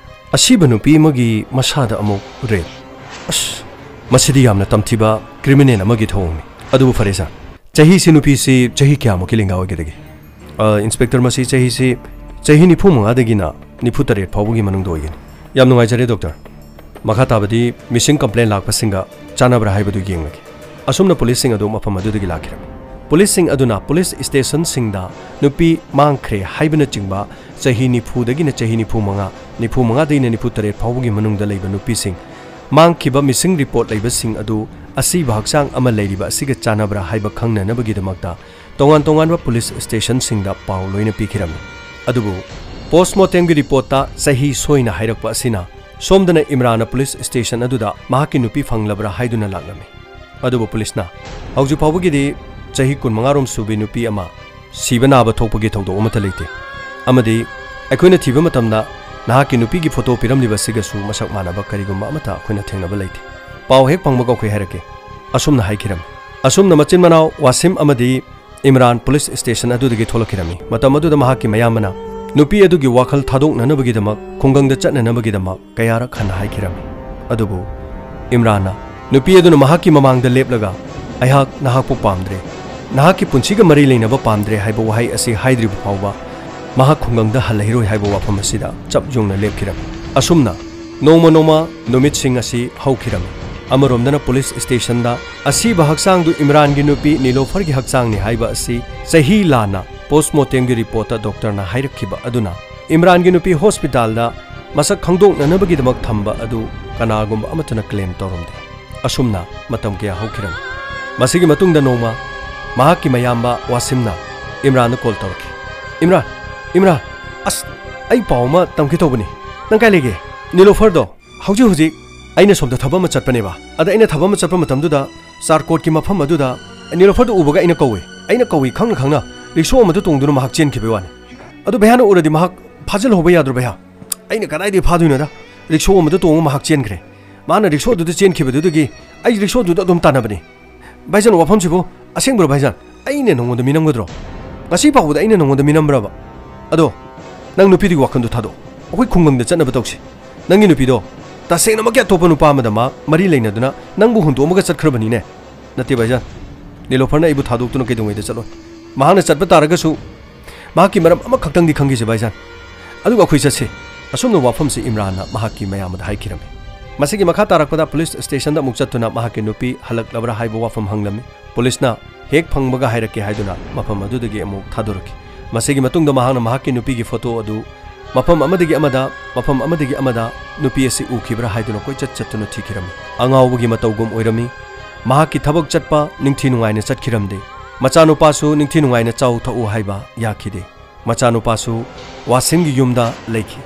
ꯑꯁꯤꯕ ꯅꯨꯄꯤ ꯑꯃꯒꯤ ꯃꯁꯥꯗ ꯑꯃꯨꯛ ꯔꯦꯞ? ꯑꯁ, ꯃꯁꯤꯗꯤ ꯌꯥꯝꯅ ꯇꯝꯊꯤꯕ ꯀ꯭ꯔꯤꯃꯤꯅꯦꯜ ꯑꯃꯒꯤ ꯊꯧꯑꯣꯡꯅꯤ꯫ ꯑꯗꯨꯕꯨ ꯐꯔꯦ ꯁꯥꯔ, ꯆꯍꯤꯁꯤ ꯅꯨꯄꯤꯁꯤ ꯆꯍꯤ ꯀꯌꯥꯃꯨꯛꯀꯤ ꯂꯦꯡꯒꯥ ꯑꯣꯏꯒꯗꯒꯦ?" "ꯑ, ꯏꯟꯁꯄꯦꯛꯇꯔ, ꯃꯁꯤ ꯆꯍꯤꯁꯤ ꯆꯍꯤ ꯅꯤꯐꯨ ꯃꯉꯥꯗꯒꯤꯅ ꯅꯤꯐꯨ ꯇꯔꯦꯠ ꯐꯥꯎꯕꯒꯤ ꯃꯅꯨꯡꯗ ꯑꯣꯏꯒꯅꯤ꯫" "ꯌꯥꯝ ꯅꯨꯡꯉꯥꯏꯖꯔꯦ ꯗꯣꯛꯇꯔ꯫ ꯃꯈꯥ ꯇꯥꯕꯗꯤ ꯃꯤꯁꯤꯡ ꯀꯝꯄ꯭ꯂꯦꯟ ꯂꯥꯛꯄꯁꯤꯡꯒ ꯆꯥꯟꯅꯕ꯭ꯔꯥ ꯍꯥꯏꯕꯗꯨ ꯌꯦꯡꯂꯒꯦ꯫" ꯑꯁꯨꯝꯅ ꯄꯨꯂꯤꯁꯁꯤꯡ ꯑꯗꯨ ꯃꯐꯝ ꯑꯗꯨꯗꯒꯤ ꯂꯥꯛꯈꯤꯔꯝꯃꯤ꯫ ꯄꯨꯂꯤꯁꯁꯤꯡ ꯑꯗꯨꯅ ꯄꯨꯂꯤꯁ ꯁ꯭ꯇꯦꯁꯟꯁꯤꯡꯗ ꯅꯨꯄꯤ ꯃꯥꯡꯈ꯭ꯔꯦ ꯍꯥꯏꯕꯅꯆꯤꯡꯕ ꯆꯍꯤ ꯅꯤꯐꯨꯗꯒꯤꯅ ꯆꯍꯤ ꯅꯤꯐꯨ ꯃꯉꯥ, ꯅꯤꯐꯨ ꯃꯉꯥꯗꯒꯤꯅ ꯅꯤꯐꯨ ꯇꯔꯦꯠ ꯐꯥꯎꯕꯒꯤ ꯃꯅꯨꯡꯗ ꯂꯩꯕ ꯅꯨꯄꯤꯁꯤꯡ, ꯃꯥꯡꯈꯤꯕ ꯃꯤꯁꯤꯡ ꯔꯤꯄꯣꯔꯠ ꯂꯩꯕꯁꯤꯡ ꯑꯗꯨ ꯑꯁꯤꯕ ꯍꯛꯆꯥꯡ ꯑꯃ ꯂꯩꯔꯤꯕ ꯑꯁꯤꯒ ꯆꯥꯟꯅꯕ꯭ꯔꯥ ꯍꯥꯏꯕ ꯈꯪꯅꯅꯕꯒꯤꯗꯃꯛꯇ ꯇꯣꯉꯥꯟ ꯇꯣꯉꯥꯟꯕ ꯄꯨꯂꯤꯁ ꯁ꯭ꯇꯦꯁꯟꯁꯤꯡꯗ ꯄꯥꯎ ꯂꯣꯏꯅ ꯄꯤꯈꯤꯔꯝꯃꯤ꯫ ꯑꯗꯨꯕꯨ ꯄꯣꯁꯃꯣꯔꯇꯦꯝꯒꯤ ꯔꯤꯄꯣꯔꯠꯇ ꯆꯍꯤ ꯁꯣꯏꯅ ꯍꯥꯏꯔꯛꯄ ꯑꯁꯤꯅ ꯁꯣꯝꯗꯅ ꯏꯝꯔꯥꯟꯅ ꯄꯨꯂꯤꯁ ꯁ꯭ꯇꯦꯁꯟ ꯑꯗꯨꯗ ꯃꯍꯥꯛꯀꯤ ꯅꯨꯄꯤ ꯐꯪꯂꯕ꯭ꯔꯥ ꯍꯥꯏꯗꯨꯅ ꯂꯥꯛꯂꯝꯃꯤ꯫ ꯑꯗꯨꯕꯨ ꯄꯨꯂꯤꯁꯅ ꯍꯧꯖꯤꯛ ꯐꯥꯎꯕꯒꯤꯗꯤ ꯆꯍꯤ ꯀꯨꯟꯃꯉꯥ ꯔꯣꯝ ꯁꯨꯕꯤ ꯅꯨꯄꯤ ꯑꯃ ꯁꯤꯕ ꯅꯥꯕ ꯊꯣꯛꯄꯒꯤ ꯊꯧꯗꯣꯛ ꯑꯃꯠꯇ ꯂꯩꯇꯦ꯫ ꯑꯃꯗꯤ ꯑꯩꯈꯣꯏꯅ ꯊꯤꯕ ꯃꯇꯝꯗ ꯅꯍꯥꯛꯀꯤ ꯅꯨꯄꯤꯒꯤ ꯐꯣꯇꯣ ꯄꯤꯔꯝꯂꯤꯕꯁꯤꯒꯁꯨ ꯃꯁꯛ ꯃꯥꯟꯅꯕ ꯀꯔꯤꯒꯨꯝꯕ ꯑꯃꯠꯇ ꯑꯩꯈꯣꯏꯅ ꯊꯦꯡꯅꯕ ꯂꯩꯇꯦ꯫ ꯄꯥꯎ ꯍꯦꯛ ꯐꯪꯕꯒ ꯑꯩꯈꯣꯏ ꯍꯥꯏꯔꯛꯀꯦ꯫ ꯑꯁꯨꯝꯅ ꯍꯥꯏꯈꯤꯔꯝꯃꯤ꯫ ꯑꯁꯨꯝꯅ ꯃꯆꯤꯟ ꯃꯅꯥꯎ ꯋꯥꯁꯤꯝ ꯑꯃꯗꯤ ꯏꯝꯔꯥꯟ ꯄꯨꯂꯤꯁ ꯁ꯭ꯇꯦꯁꯟ ꯑꯗꯨꯗꯒꯤ ꯊꯣꯛꯂꯛꯈꯤꯔꯝꯃꯤ꯫ ꯃꯇꯝ ꯑꯗꯨꯗ ꯃꯍꯥꯛꯀꯤ ꯃꯌꯥꯝꯕꯅ ꯅꯨꯄꯤ ꯑꯗꯨꯒꯤ ꯋꯥꯈꯜ ꯊꯥꯗꯣꯛꯅꯅꯕꯒꯤꯗꯃꯛ, ꯈꯨꯡꯒꯪꯗ ꯆꯠꯅꯅꯕꯒꯤꯗꯃꯛ ꯀꯌꯥꯔꯛ ꯍꯟꯅ ꯍꯥꯏꯈꯤꯔꯝꯃꯤ꯫ ꯑꯗꯨꯕꯨ ꯏꯝꯔꯥꯟꯅ ꯅꯨꯄꯤ ꯑꯗꯨꯅ ꯃꯍꯥꯛꯀꯤ ꯃꯃꯥꯡꯗ ꯂꯦꯞꯂꯒ, "ꯑꯩꯍꯥꯛ ꯅꯍꯥꯛꯄꯨ ꯄꯥꯝꯗ꯭ꯔꯦ, ꯅꯍꯥꯛꯀꯤ ꯄꯨꯟꯁꯤꯒ ꯃꯔꯤ ꯂꯩꯅꯕ ꯄꯥꯝꯗ꯭ꯔꯦ" ꯍꯥꯏꯕ ꯋꯥꯍꯩ ꯑꯁꯤ ꯍꯥꯏꯗ꯭ꯔꯤꯕ ꯐꯥꯎꯕ ꯃꯍꯥꯛ ꯈꯨꯡꯒꯪꯗ ꯍꯜꯂꯛꯂꯣꯏ ꯍꯥꯏꯕ ꯋꯥꯐꯝ ꯑꯁꯤꯗ ꯆꯞ ꯌꯨꯡꯅ ꯂꯦꯞꯈꯤꯔꯝꯃꯤ꯫ ꯑꯁꯨꯝꯅ ꯅꯣꯡꯃ ꯅꯣꯡꯃ ꯅꯨꯃꯤꯠꯁꯤꯡ ꯑꯁꯤ ꯍꯧꯈꯤꯔꯝꯃꯤ꯫ ꯑꯃꯔꯣꯝꯗꯅ ꯄꯨꯂꯤꯁ ꯁ꯭ꯇꯦꯁꯟꯗ ꯑꯁꯤꯕ ꯍꯛꯆꯥꯡꯗꯨ ꯏꯝꯔꯥꯟꯒꯤ ꯅꯨꯄꯤ ꯅꯤꯂꯣꯐꯔꯒꯤ ꯍꯛꯆꯥꯡꯅꯤ ꯍꯥꯏꯕ ꯑꯁꯤ ꯆꯍꯤ ꯂꯥꯟꯅ ꯄꯣꯁꯃꯣꯔꯇꯦꯝꯒꯤ ꯔꯤꯄꯣꯔꯠꯇ ꯗꯣꯛꯇꯔꯅ ꯍꯥꯏꯔꯛꯈꯤꯕ ꯑꯗꯨꯅ ꯏꯝꯔꯥꯟꯒꯤ ꯅꯨꯄꯤ ꯍꯣꯁꯄꯤꯇꯥꯜꯗ ꯃꯁꯛ ꯈꯪꯗꯣꯛꯅꯅꯕꯒꯤꯗꯃꯛ ꯊꯝꯕ ꯑꯗꯨ ꯀꯅꯥꯒꯨꯝꯕ ꯑꯃꯠꯇꯅ ꯀ꯭ꯂꯦꯝ ꯇꯧꯔꯝꯗꯦ꯫ ꯑꯁꯨꯝꯅ ꯃꯇꯝ ꯀꯌꯥ ꯍꯧꯈꯤꯔꯝꯃꯤ꯫ ꯃꯁꯤꯒꯤ ꯃꯇꯨꯡꯗ ꯅꯣꯡꯃ ꯃꯍꯥꯛꯀꯤ ꯃꯌꯥꯝꯕ ꯋꯥꯁꯤꯝꯅ ꯏꯝꯔꯥꯟꯗ ꯀꯣꯜ ꯇꯧꯔꯛꯈꯤ꯫ "ꯏꯝꯔꯥꯟ, ꯏꯝꯔꯥꯟ, ꯑꯁ, ꯑꯩ ꯄꯥꯎ ꯑꯃ ꯇꯝꯒꯦ ꯇꯧꯕꯅꯤ꯫ ꯅꯪ ꯀꯥꯏ ꯂꯩꯒꯦ?" "ꯅꯤꯂꯣꯐꯔꯗꯣ ꯍꯧꯖꯤꯛ ꯍꯧꯖꯤꯛ ꯑꯩꯅ ꯁꯣꯝꯗ ꯊꯕꯛ ꯑꯃ ꯆꯠꯄꯅꯦꯕ꯫ ꯑꯗ ꯑꯩꯅ ꯊꯕꯛ ꯑꯃ ꯆꯠꯄ ꯃꯇꯝꯗꯨꯗ ꯆꯥꯔꯀꯣꯠꯀꯤ ꯃꯐꯝ ꯑꯗꯨꯗ ꯅꯤꯂꯣꯐꯔꯗꯣ ꯎꯕꯒ ꯑꯩꯅ ꯀꯧꯏ꯫ ꯑꯩꯅ ꯀꯧꯏ ꯈꯪꯅ ꯈꯪꯅ ꯔꯤꯛꯁꯣ ꯑꯃꯗ ꯇꯣꯡꯗꯨꯅ ꯃꯍꯥꯛ ꯆꯦꯟꯈꯤꯕꯒꯤ ꯋꯥꯅꯤ꯫ ꯑꯗꯨ ꯚꯩꯌꯥꯅ ꯎꯔꯗꯤ ꯃꯍꯥꯛ ꯐꯥꯖꯤꯜꯍꯧꯕ ꯌꯥꯗ꯭ꯔꯣ ꯚꯩꯌꯥ?" "ꯑꯩꯅ ꯀꯗꯥꯏꯗꯒꯤ ꯐꯥꯗꯣꯏꯅꯣꯗ? ꯔꯤꯛꯁꯣ ꯑꯃꯗ ꯇꯣꯡꯉ ꯃꯍꯥꯛ ꯆꯦꯟꯈ꯭ꯔꯦ꯫ ꯃꯥꯅ ꯔꯤꯛꯁꯣꯗꯨꯗ ꯆꯦꯟꯈꯤꯕꯗꯨꯗꯒꯤ ꯑꯩ ꯔꯤꯛꯁꯣꯗꯨꯗ ꯑꯗꯨꯝ ꯇꯥꯟꯅꯕꯅꯤ꯫ ꯚꯥꯏꯖꯥꯟ, ꯋꯥꯐꯝꯁꯤꯕꯨ ꯑꯁꯦꯡꯕ꯭ꯔꯣ ꯚꯥꯏꯖꯥꯟ? ꯑꯩꯅ ꯅꯉꯣꯟꯗ ꯃꯤꯅꯝꯒꯗ꯭ꯔꯣ? ꯉꯁꯤ ꯐꯥꯎꯕꯗ ꯑꯩꯅ ꯅꯉꯣꯟꯗ ꯃꯤꯅꯝꯕ꯭ꯔꯕ? ꯑꯗꯣ ꯅꯪ ꯅꯨꯄꯤꯗꯨꯒꯤ ꯋꯥꯈꯜꯗꯣ ꯊꯥꯗꯣꯛꯑꯣ꯫ ꯑꯩꯈꯣꯏ ꯈꯨꯡꯒꯪꯗ ꯆꯠꯅꯕ ꯇꯧꯁꯤ꯫ ꯅꯪꯒꯤ ꯅꯨꯄꯤꯗꯣ ꯇꯁꯦꯡꯅꯃꯛꯀꯤ ꯑꯇꯣꯞꯄ ꯅꯨꯄꯥ ꯑꯃꯗ ꯃꯥ ꯃꯔꯤ ꯂꯩꯅꯗꯨꯅ ꯅꯪꯕꯨ ꯍꯨꯟꯗꯣꯛꯑꯝꯃꯒ ꯆꯠꯈ꯭ꯔꯕꯅꯤꯅꯦ?" "ꯅꯠꯇꯦ ꯚꯥꯏꯖꯥꯟ, ꯅꯤꯂꯣꯐꯔꯅ ꯑꯩꯕꯨ ꯊꯥꯗꯣꯛꯇꯨꯅ ꯀꯩꯗꯧꯉꯩꯗ ꯆꯠꯂꯣꯏ꯫ ꯃꯍꯥꯛꯅ ꯆꯠꯄ ꯇꯥꯔꯒꯁꯨ ꯃꯍꯥꯛꯀꯤ ꯃꯔꯝ ꯑꯃꯈꯛꯇꯪꯗꯤ ꯈꯪꯈꯤꯁꯦ ꯚꯥꯏꯖꯥꯟ꯫ ꯑꯗꯨꯒ ꯑꯩꯈꯣꯏ ꯆꯠꯁꯤ꯫" ꯑꯁꯨꯝꯅ ꯋꯥꯐꯝꯁꯤ ꯏꯝꯔꯥꯟꯅ ꯃꯍꯥꯛꯀꯤ ꯃꯌꯥꯝꯕꯗ ꯍꯥꯏꯈꯤꯔꯝꯃꯤ꯫ ꯃꯁꯤꯒꯤ ꯃꯈꯥ ꯇꯥꯔꯛꯄꯗ ꯄꯨꯂꯤꯁ ꯁ꯭ꯇꯦꯁꯟꯗ ꯑꯃꯨꯛ ꯆꯠꯇꯨꯅ ꯃꯍꯥꯛꯀꯤ ꯅꯨꯄꯤ ꯍꯜꯂꯛꯂꯕ꯭ꯔꯥ ꯍꯥꯏꯕ ꯋꯥꯐꯝ ꯍꯪꯂꯝꯃꯤ꯫ ꯄꯨꯂꯤꯁꯅ ꯍꯦꯛ ꯐꯪꯕꯒ ꯍꯥꯏꯔꯛꯀꯦ ꯍꯥꯏꯗꯨꯅ ꯃꯐꯝ ꯑꯗꯨꯗꯒꯤ ꯑꯃꯨꯛ ꯊꯥꯗꯣꯔꯛꯈꯤ꯫ ꯃꯁꯤꯒꯤ ꯃꯇꯨꯡꯗ ꯃꯍꯥꯛꯅ ꯃꯍꯥꯛꯀꯤ ꯅꯨꯄꯤꯒꯤ ꯐꯣꯇꯣ ꯑꯗꯨ ꯃꯐꯝ ꯑꯃꯗꯒꯤ ꯑꯃꯗ, ꯃꯐꯝ ꯑꯃꯗꯒꯤ ꯑꯃꯗ ꯅꯨꯄꯤ ꯑꯁꯤ ꯎꯈꯤꯕ꯭ꯔꯥ ꯍꯥꯏꯗꯨꯅ ꯀꯣꯏꯆꯠ ꯆꯠꯇꯨꯅ ꯊꯤꯈꯤꯔꯝꯃꯤ꯫ ꯑꯉꯥꯎꯕꯒꯤ ꯃꯇꯧꯒꯨꯝ ꯑꯣꯏꯔꯝꯃꯤ꯫ ꯃꯍꯥꯛꯀꯤ ꯊꯕꯛ ꯆꯠꯄ ꯅꯤꯡꯊꯤ ꯅꯨꯡꯉꯥꯏꯅ ꯆꯠꯈꯤꯔꯝꯗꯦ꯫ ꯃꯆꯥꯅꯨꯄꯥꯁꯨ ꯅꯤꯡꯊꯤ ꯅꯨꯡꯉꯥꯏꯅ ꯆꯥꯎ ꯊꯛꯎ ꯍꯥꯏꯕ ꯌꯥꯈꯤꯗꯦ꯫ ꯃꯆꯥꯅꯨꯄꯥꯁꯨ ꯋꯥꯁꯤꯝꯒꯤ ꯌꯨꯝꯗ ꯂꯩꯈꯤ꯫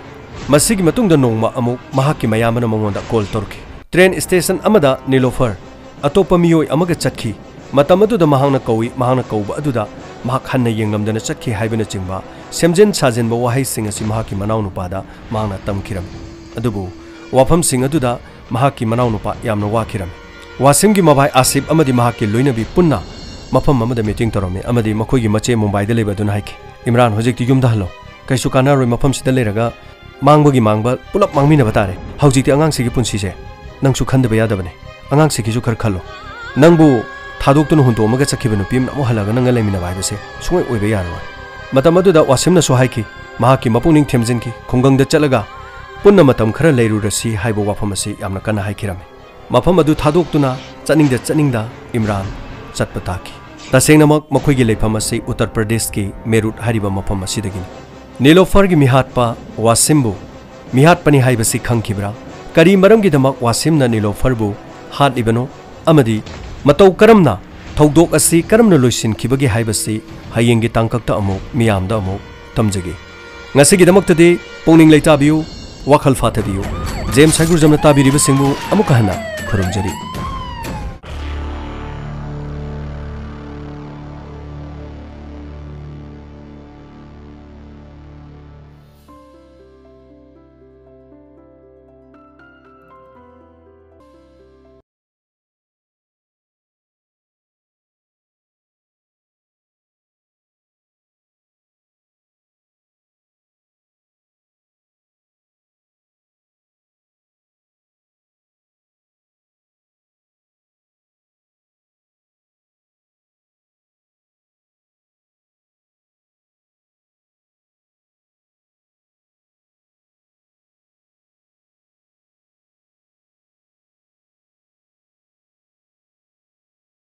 ꯃꯁꯤꯒꯤ ꯃꯇꯨꯡꯗ ꯅꯣꯡꯃ ꯑꯃꯨꯛ ꯃꯍꯥꯛꯀꯤ ꯃꯌꯥꯝꯕꯅ ꯃꯉꯣꯟꯗ ꯀꯣꯜ ꯇꯧꯔꯛꯈꯤ꯫ "ꯇ꯭ꯔꯦꯟ ꯁ꯭ꯇꯦꯁꯟ ꯑꯃꯗ ꯅꯤꯂꯣꯐꯔ ꯑꯇꯣꯞꯄ ꯃꯤꯑꯣꯏ ꯑꯃꯒ ꯆꯠꯈꯤ꯫ ꯃꯇꯝ ꯑꯗꯨꯗ ꯃꯍꯥꯛꯅ ꯀꯧꯏ, ꯃꯍꯥꯛꯅ ꯀꯧꯕ ꯑꯗꯨꯗ ꯃꯍꯥꯛ ꯍꯟꯅ ꯌꯦꯡꯂꯝꯗꯅ ꯆꯠꯈꯤ" ꯍꯥꯏꯕꯅꯆꯤꯡꯕ ꯁꯦꯝꯖꯤꯟ ꯁꯥꯖꯤꯟꯕ ꯋꯥꯍꯩꯁꯤꯡ ꯑꯁꯤ ꯃꯍꯥꯛꯀꯤ ꯃꯅꯥꯎꯅꯨꯄꯥꯗ ꯃꯍꯥꯛꯅ ꯇꯝꯈꯤꯔꯝꯃꯤ꯫ ꯑꯗꯨꯕꯨ ꯋꯥꯐꯝꯁꯤꯡ ꯑꯗꯨꯗ ꯃꯍꯥꯛꯀꯤ ꯃꯅꯥꯎꯅꯨꯄꯥ ꯌꯥꯝꯅ ꯋꯥꯈꯤꯔꯝꯃꯤ꯫ ꯋꯥꯁꯤꯝꯒꯤ ꯃꯕꯥꯏ ꯑꯥꯁꯤꯞ ꯑꯃꯗꯤ ꯃꯍꯥꯛꯀꯤ ꯂꯣꯏꯅꯕꯤ ꯄꯨꯟꯅ ꯃꯐꯝ ꯑꯃꯗ ꯃꯤꯇꯤꯡ ꯇꯧꯔꯝꯃꯤ ꯑꯃꯗꯤ ꯃꯈꯣꯏꯒꯤ ꯃꯆꯦ ꯃꯨꯝꯕꯥꯏꯗ ꯂꯩꯕ ꯑꯗꯨꯅ ꯍꯥꯏꯈꯤ, "ꯏꯝꯔꯥꯟ, ꯍꯧꯖꯤꯛꯇꯤ ꯌꯨꯝꯗ ꯍꯜꯂꯣ꯫ ꯀꯩꯁꯨ ꯀꯥꯟꯅꯔꯣꯏ ꯃꯐꯝꯁꯤꯗ ꯂꯩꯔꯒ꯫ ꯃꯥꯡꯕꯒꯤ ꯃꯥꯡꯕ ꯄꯨꯂꯞ ꯃꯥꯡꯃꯤꯟꯅꯕ ꯇꯥꯔꯦ꯫ ꯍꯧꯖꯤꯛꯇꯤ ꯑꯉꯥꯡꯁꯤꯒꯤ ꯄꯨꯟꯁꯤꯁꯦ ꯅꯪꯁꯨ ꯈꯟꯗꯕ ꯌꯥꯗꯕꯅꯦ꯫ ꯑꯉꯥꯡꯁꯤꯒꯤꯁꯨ ꯈꯔ ꯈꯜꯂꯣ꯫ ꯅꯪꯕꯨ ꯊꯥꯗꯣꯛꯇꯨꯅ ꯍꯨꯟꯗꯣꯛꯑꯝꯃꯒ ꯆꯠꯈꯤꯕ ꯅꯨꯄꯤ ꯑꯃꯅ ꯑꯃꯨꯛ ꯍꯜꯂꯒ ꯅꯪꯒ ꯂꯩꯃꯤꯟꯅꯕ ꯍꯥꯏꯕꯁꯦ ꯁꯨꯡꯑꯣꯏ ꯑꯣꯏꯕ ꯌꯥꯔꯔꯣꯏ꯫" ꯃꯇꯝ ꯑꯗꯨꯗ ꯋꯥꯁꯤꯝꯅꯁꯨ ꯍꯥꯏꯈꯤ, ꯃꯍꯥꯛꯀꯤ ꯃꯄꯨꯛꯅꯤꯡ ꯊꯦꯝꯖꯤꯟꯈꯤ, "ꯈꯨꯡꯒꯪꯗ ꯆꯠꯂꯒ ꯄꯨꯟꯅ ꯃꯇꯝ ꯈꯔ ꯂꯩꯔꯨꯔꯁꯤ ꯍꯥꯏꯕ ꯋꯥꯐꯝ ꯑꯁꯤ ꯌꯥꯝꯅ ꯀꯟꯅ ꯍꯥꯏꯈꯤꯔꯝꯃꯤ꯫ ꯃꯐꯝ ꯑꯗꯨ ꯊꯥꯗꯣꯛꯇꯨꯅ ꯆꯠꯅꯤꯡꯗ ꯆꯠꯅꯤꯡꯗ ꯏꯝꯔꯥꯟ ꯆꯠꯄ ꯇꯥꯈꯤ꯫ ꯇꯁꯦꯡꯅꯃꯛ ꯃꯈꯣꯏꯒꯤ ꯂꯩꯐꯝ ꯑꯁꯤ ꯎꯠꯇꯔ ꯄ꯭ꯔꯗꯦꯁꯀꯤ ꯃꯦꯔꯨꯠ ꯍꯥꯏꯔꯤꯕ ꯃꯐꯝ ꯑꯁꯤꯗꯒꯤꯅꯤ꯫ ꯅꯤꯂꯣꯐꯔꯒꯤ ꯃꯤꯍꯥꯠꯄ ꯋꯥꯁꯤꯝꯕꯨ ꯃꯤꯍꯥꯠꯄꯅꯤ ꯍꯥꯏꯕꯁꯤ ꯈꯪꯈꯤꯕ꯭ꯔꯥ? ꯀꯔꯤ ꯃꯔꯝꯒꯤꯗꯃꯛ ꯋꯥꯁꯤꯝꯅ ꯅꯤꯂꯣꯐꯔꯕꯨ ꯍꯥꯠꯂꯤꯕꯅꯣ? ꯑꯃꯗꯤ ꯃꯇꯧ ꯀꯔꯝꯅ, ꯊꯧꯗꯣꯛ ꯑꯁꯤ ꯀꯔꯝꯅ ꯂꯣꯏꯁꯤꯟꯈꯤꯕꯒꯦ ꯍꯥꯏꯕꯁꯤ ꯍꯌꯦꯡꯒꯤ ꯇꯥꯡꯀꯛꯇ ꯑꯃꯨꯛ ꯃꯤꯌꯥꯝꯗ ꯑꯃꯨꯛ ꯇꯝꯖꯒꯦ꯫ ꯉꯁꯤꯒꯤꯗꯃꯛꯇꯗꯤ ꯄꯨꯛꯅꯤꯡ ꯂꯩꯇꯥꯕꯤꯌꯨ, ꯋꯥꯈꯜ ꯐꯥꯊꯕꯤꯌꯨ꯫ ꯖꯦꯝꯁ ꯍꯩꯒ꯭ꯔꯨꯖꯝꯅ ꯇꯥꯕꯤꯔꯤꯕꯁꯤꯡꯕꯨ ꯑꯃꯨꯛꯀ ꯍꯟꯅ ꯈꯨꯔꯨꯝꯖꯔꯤ꯫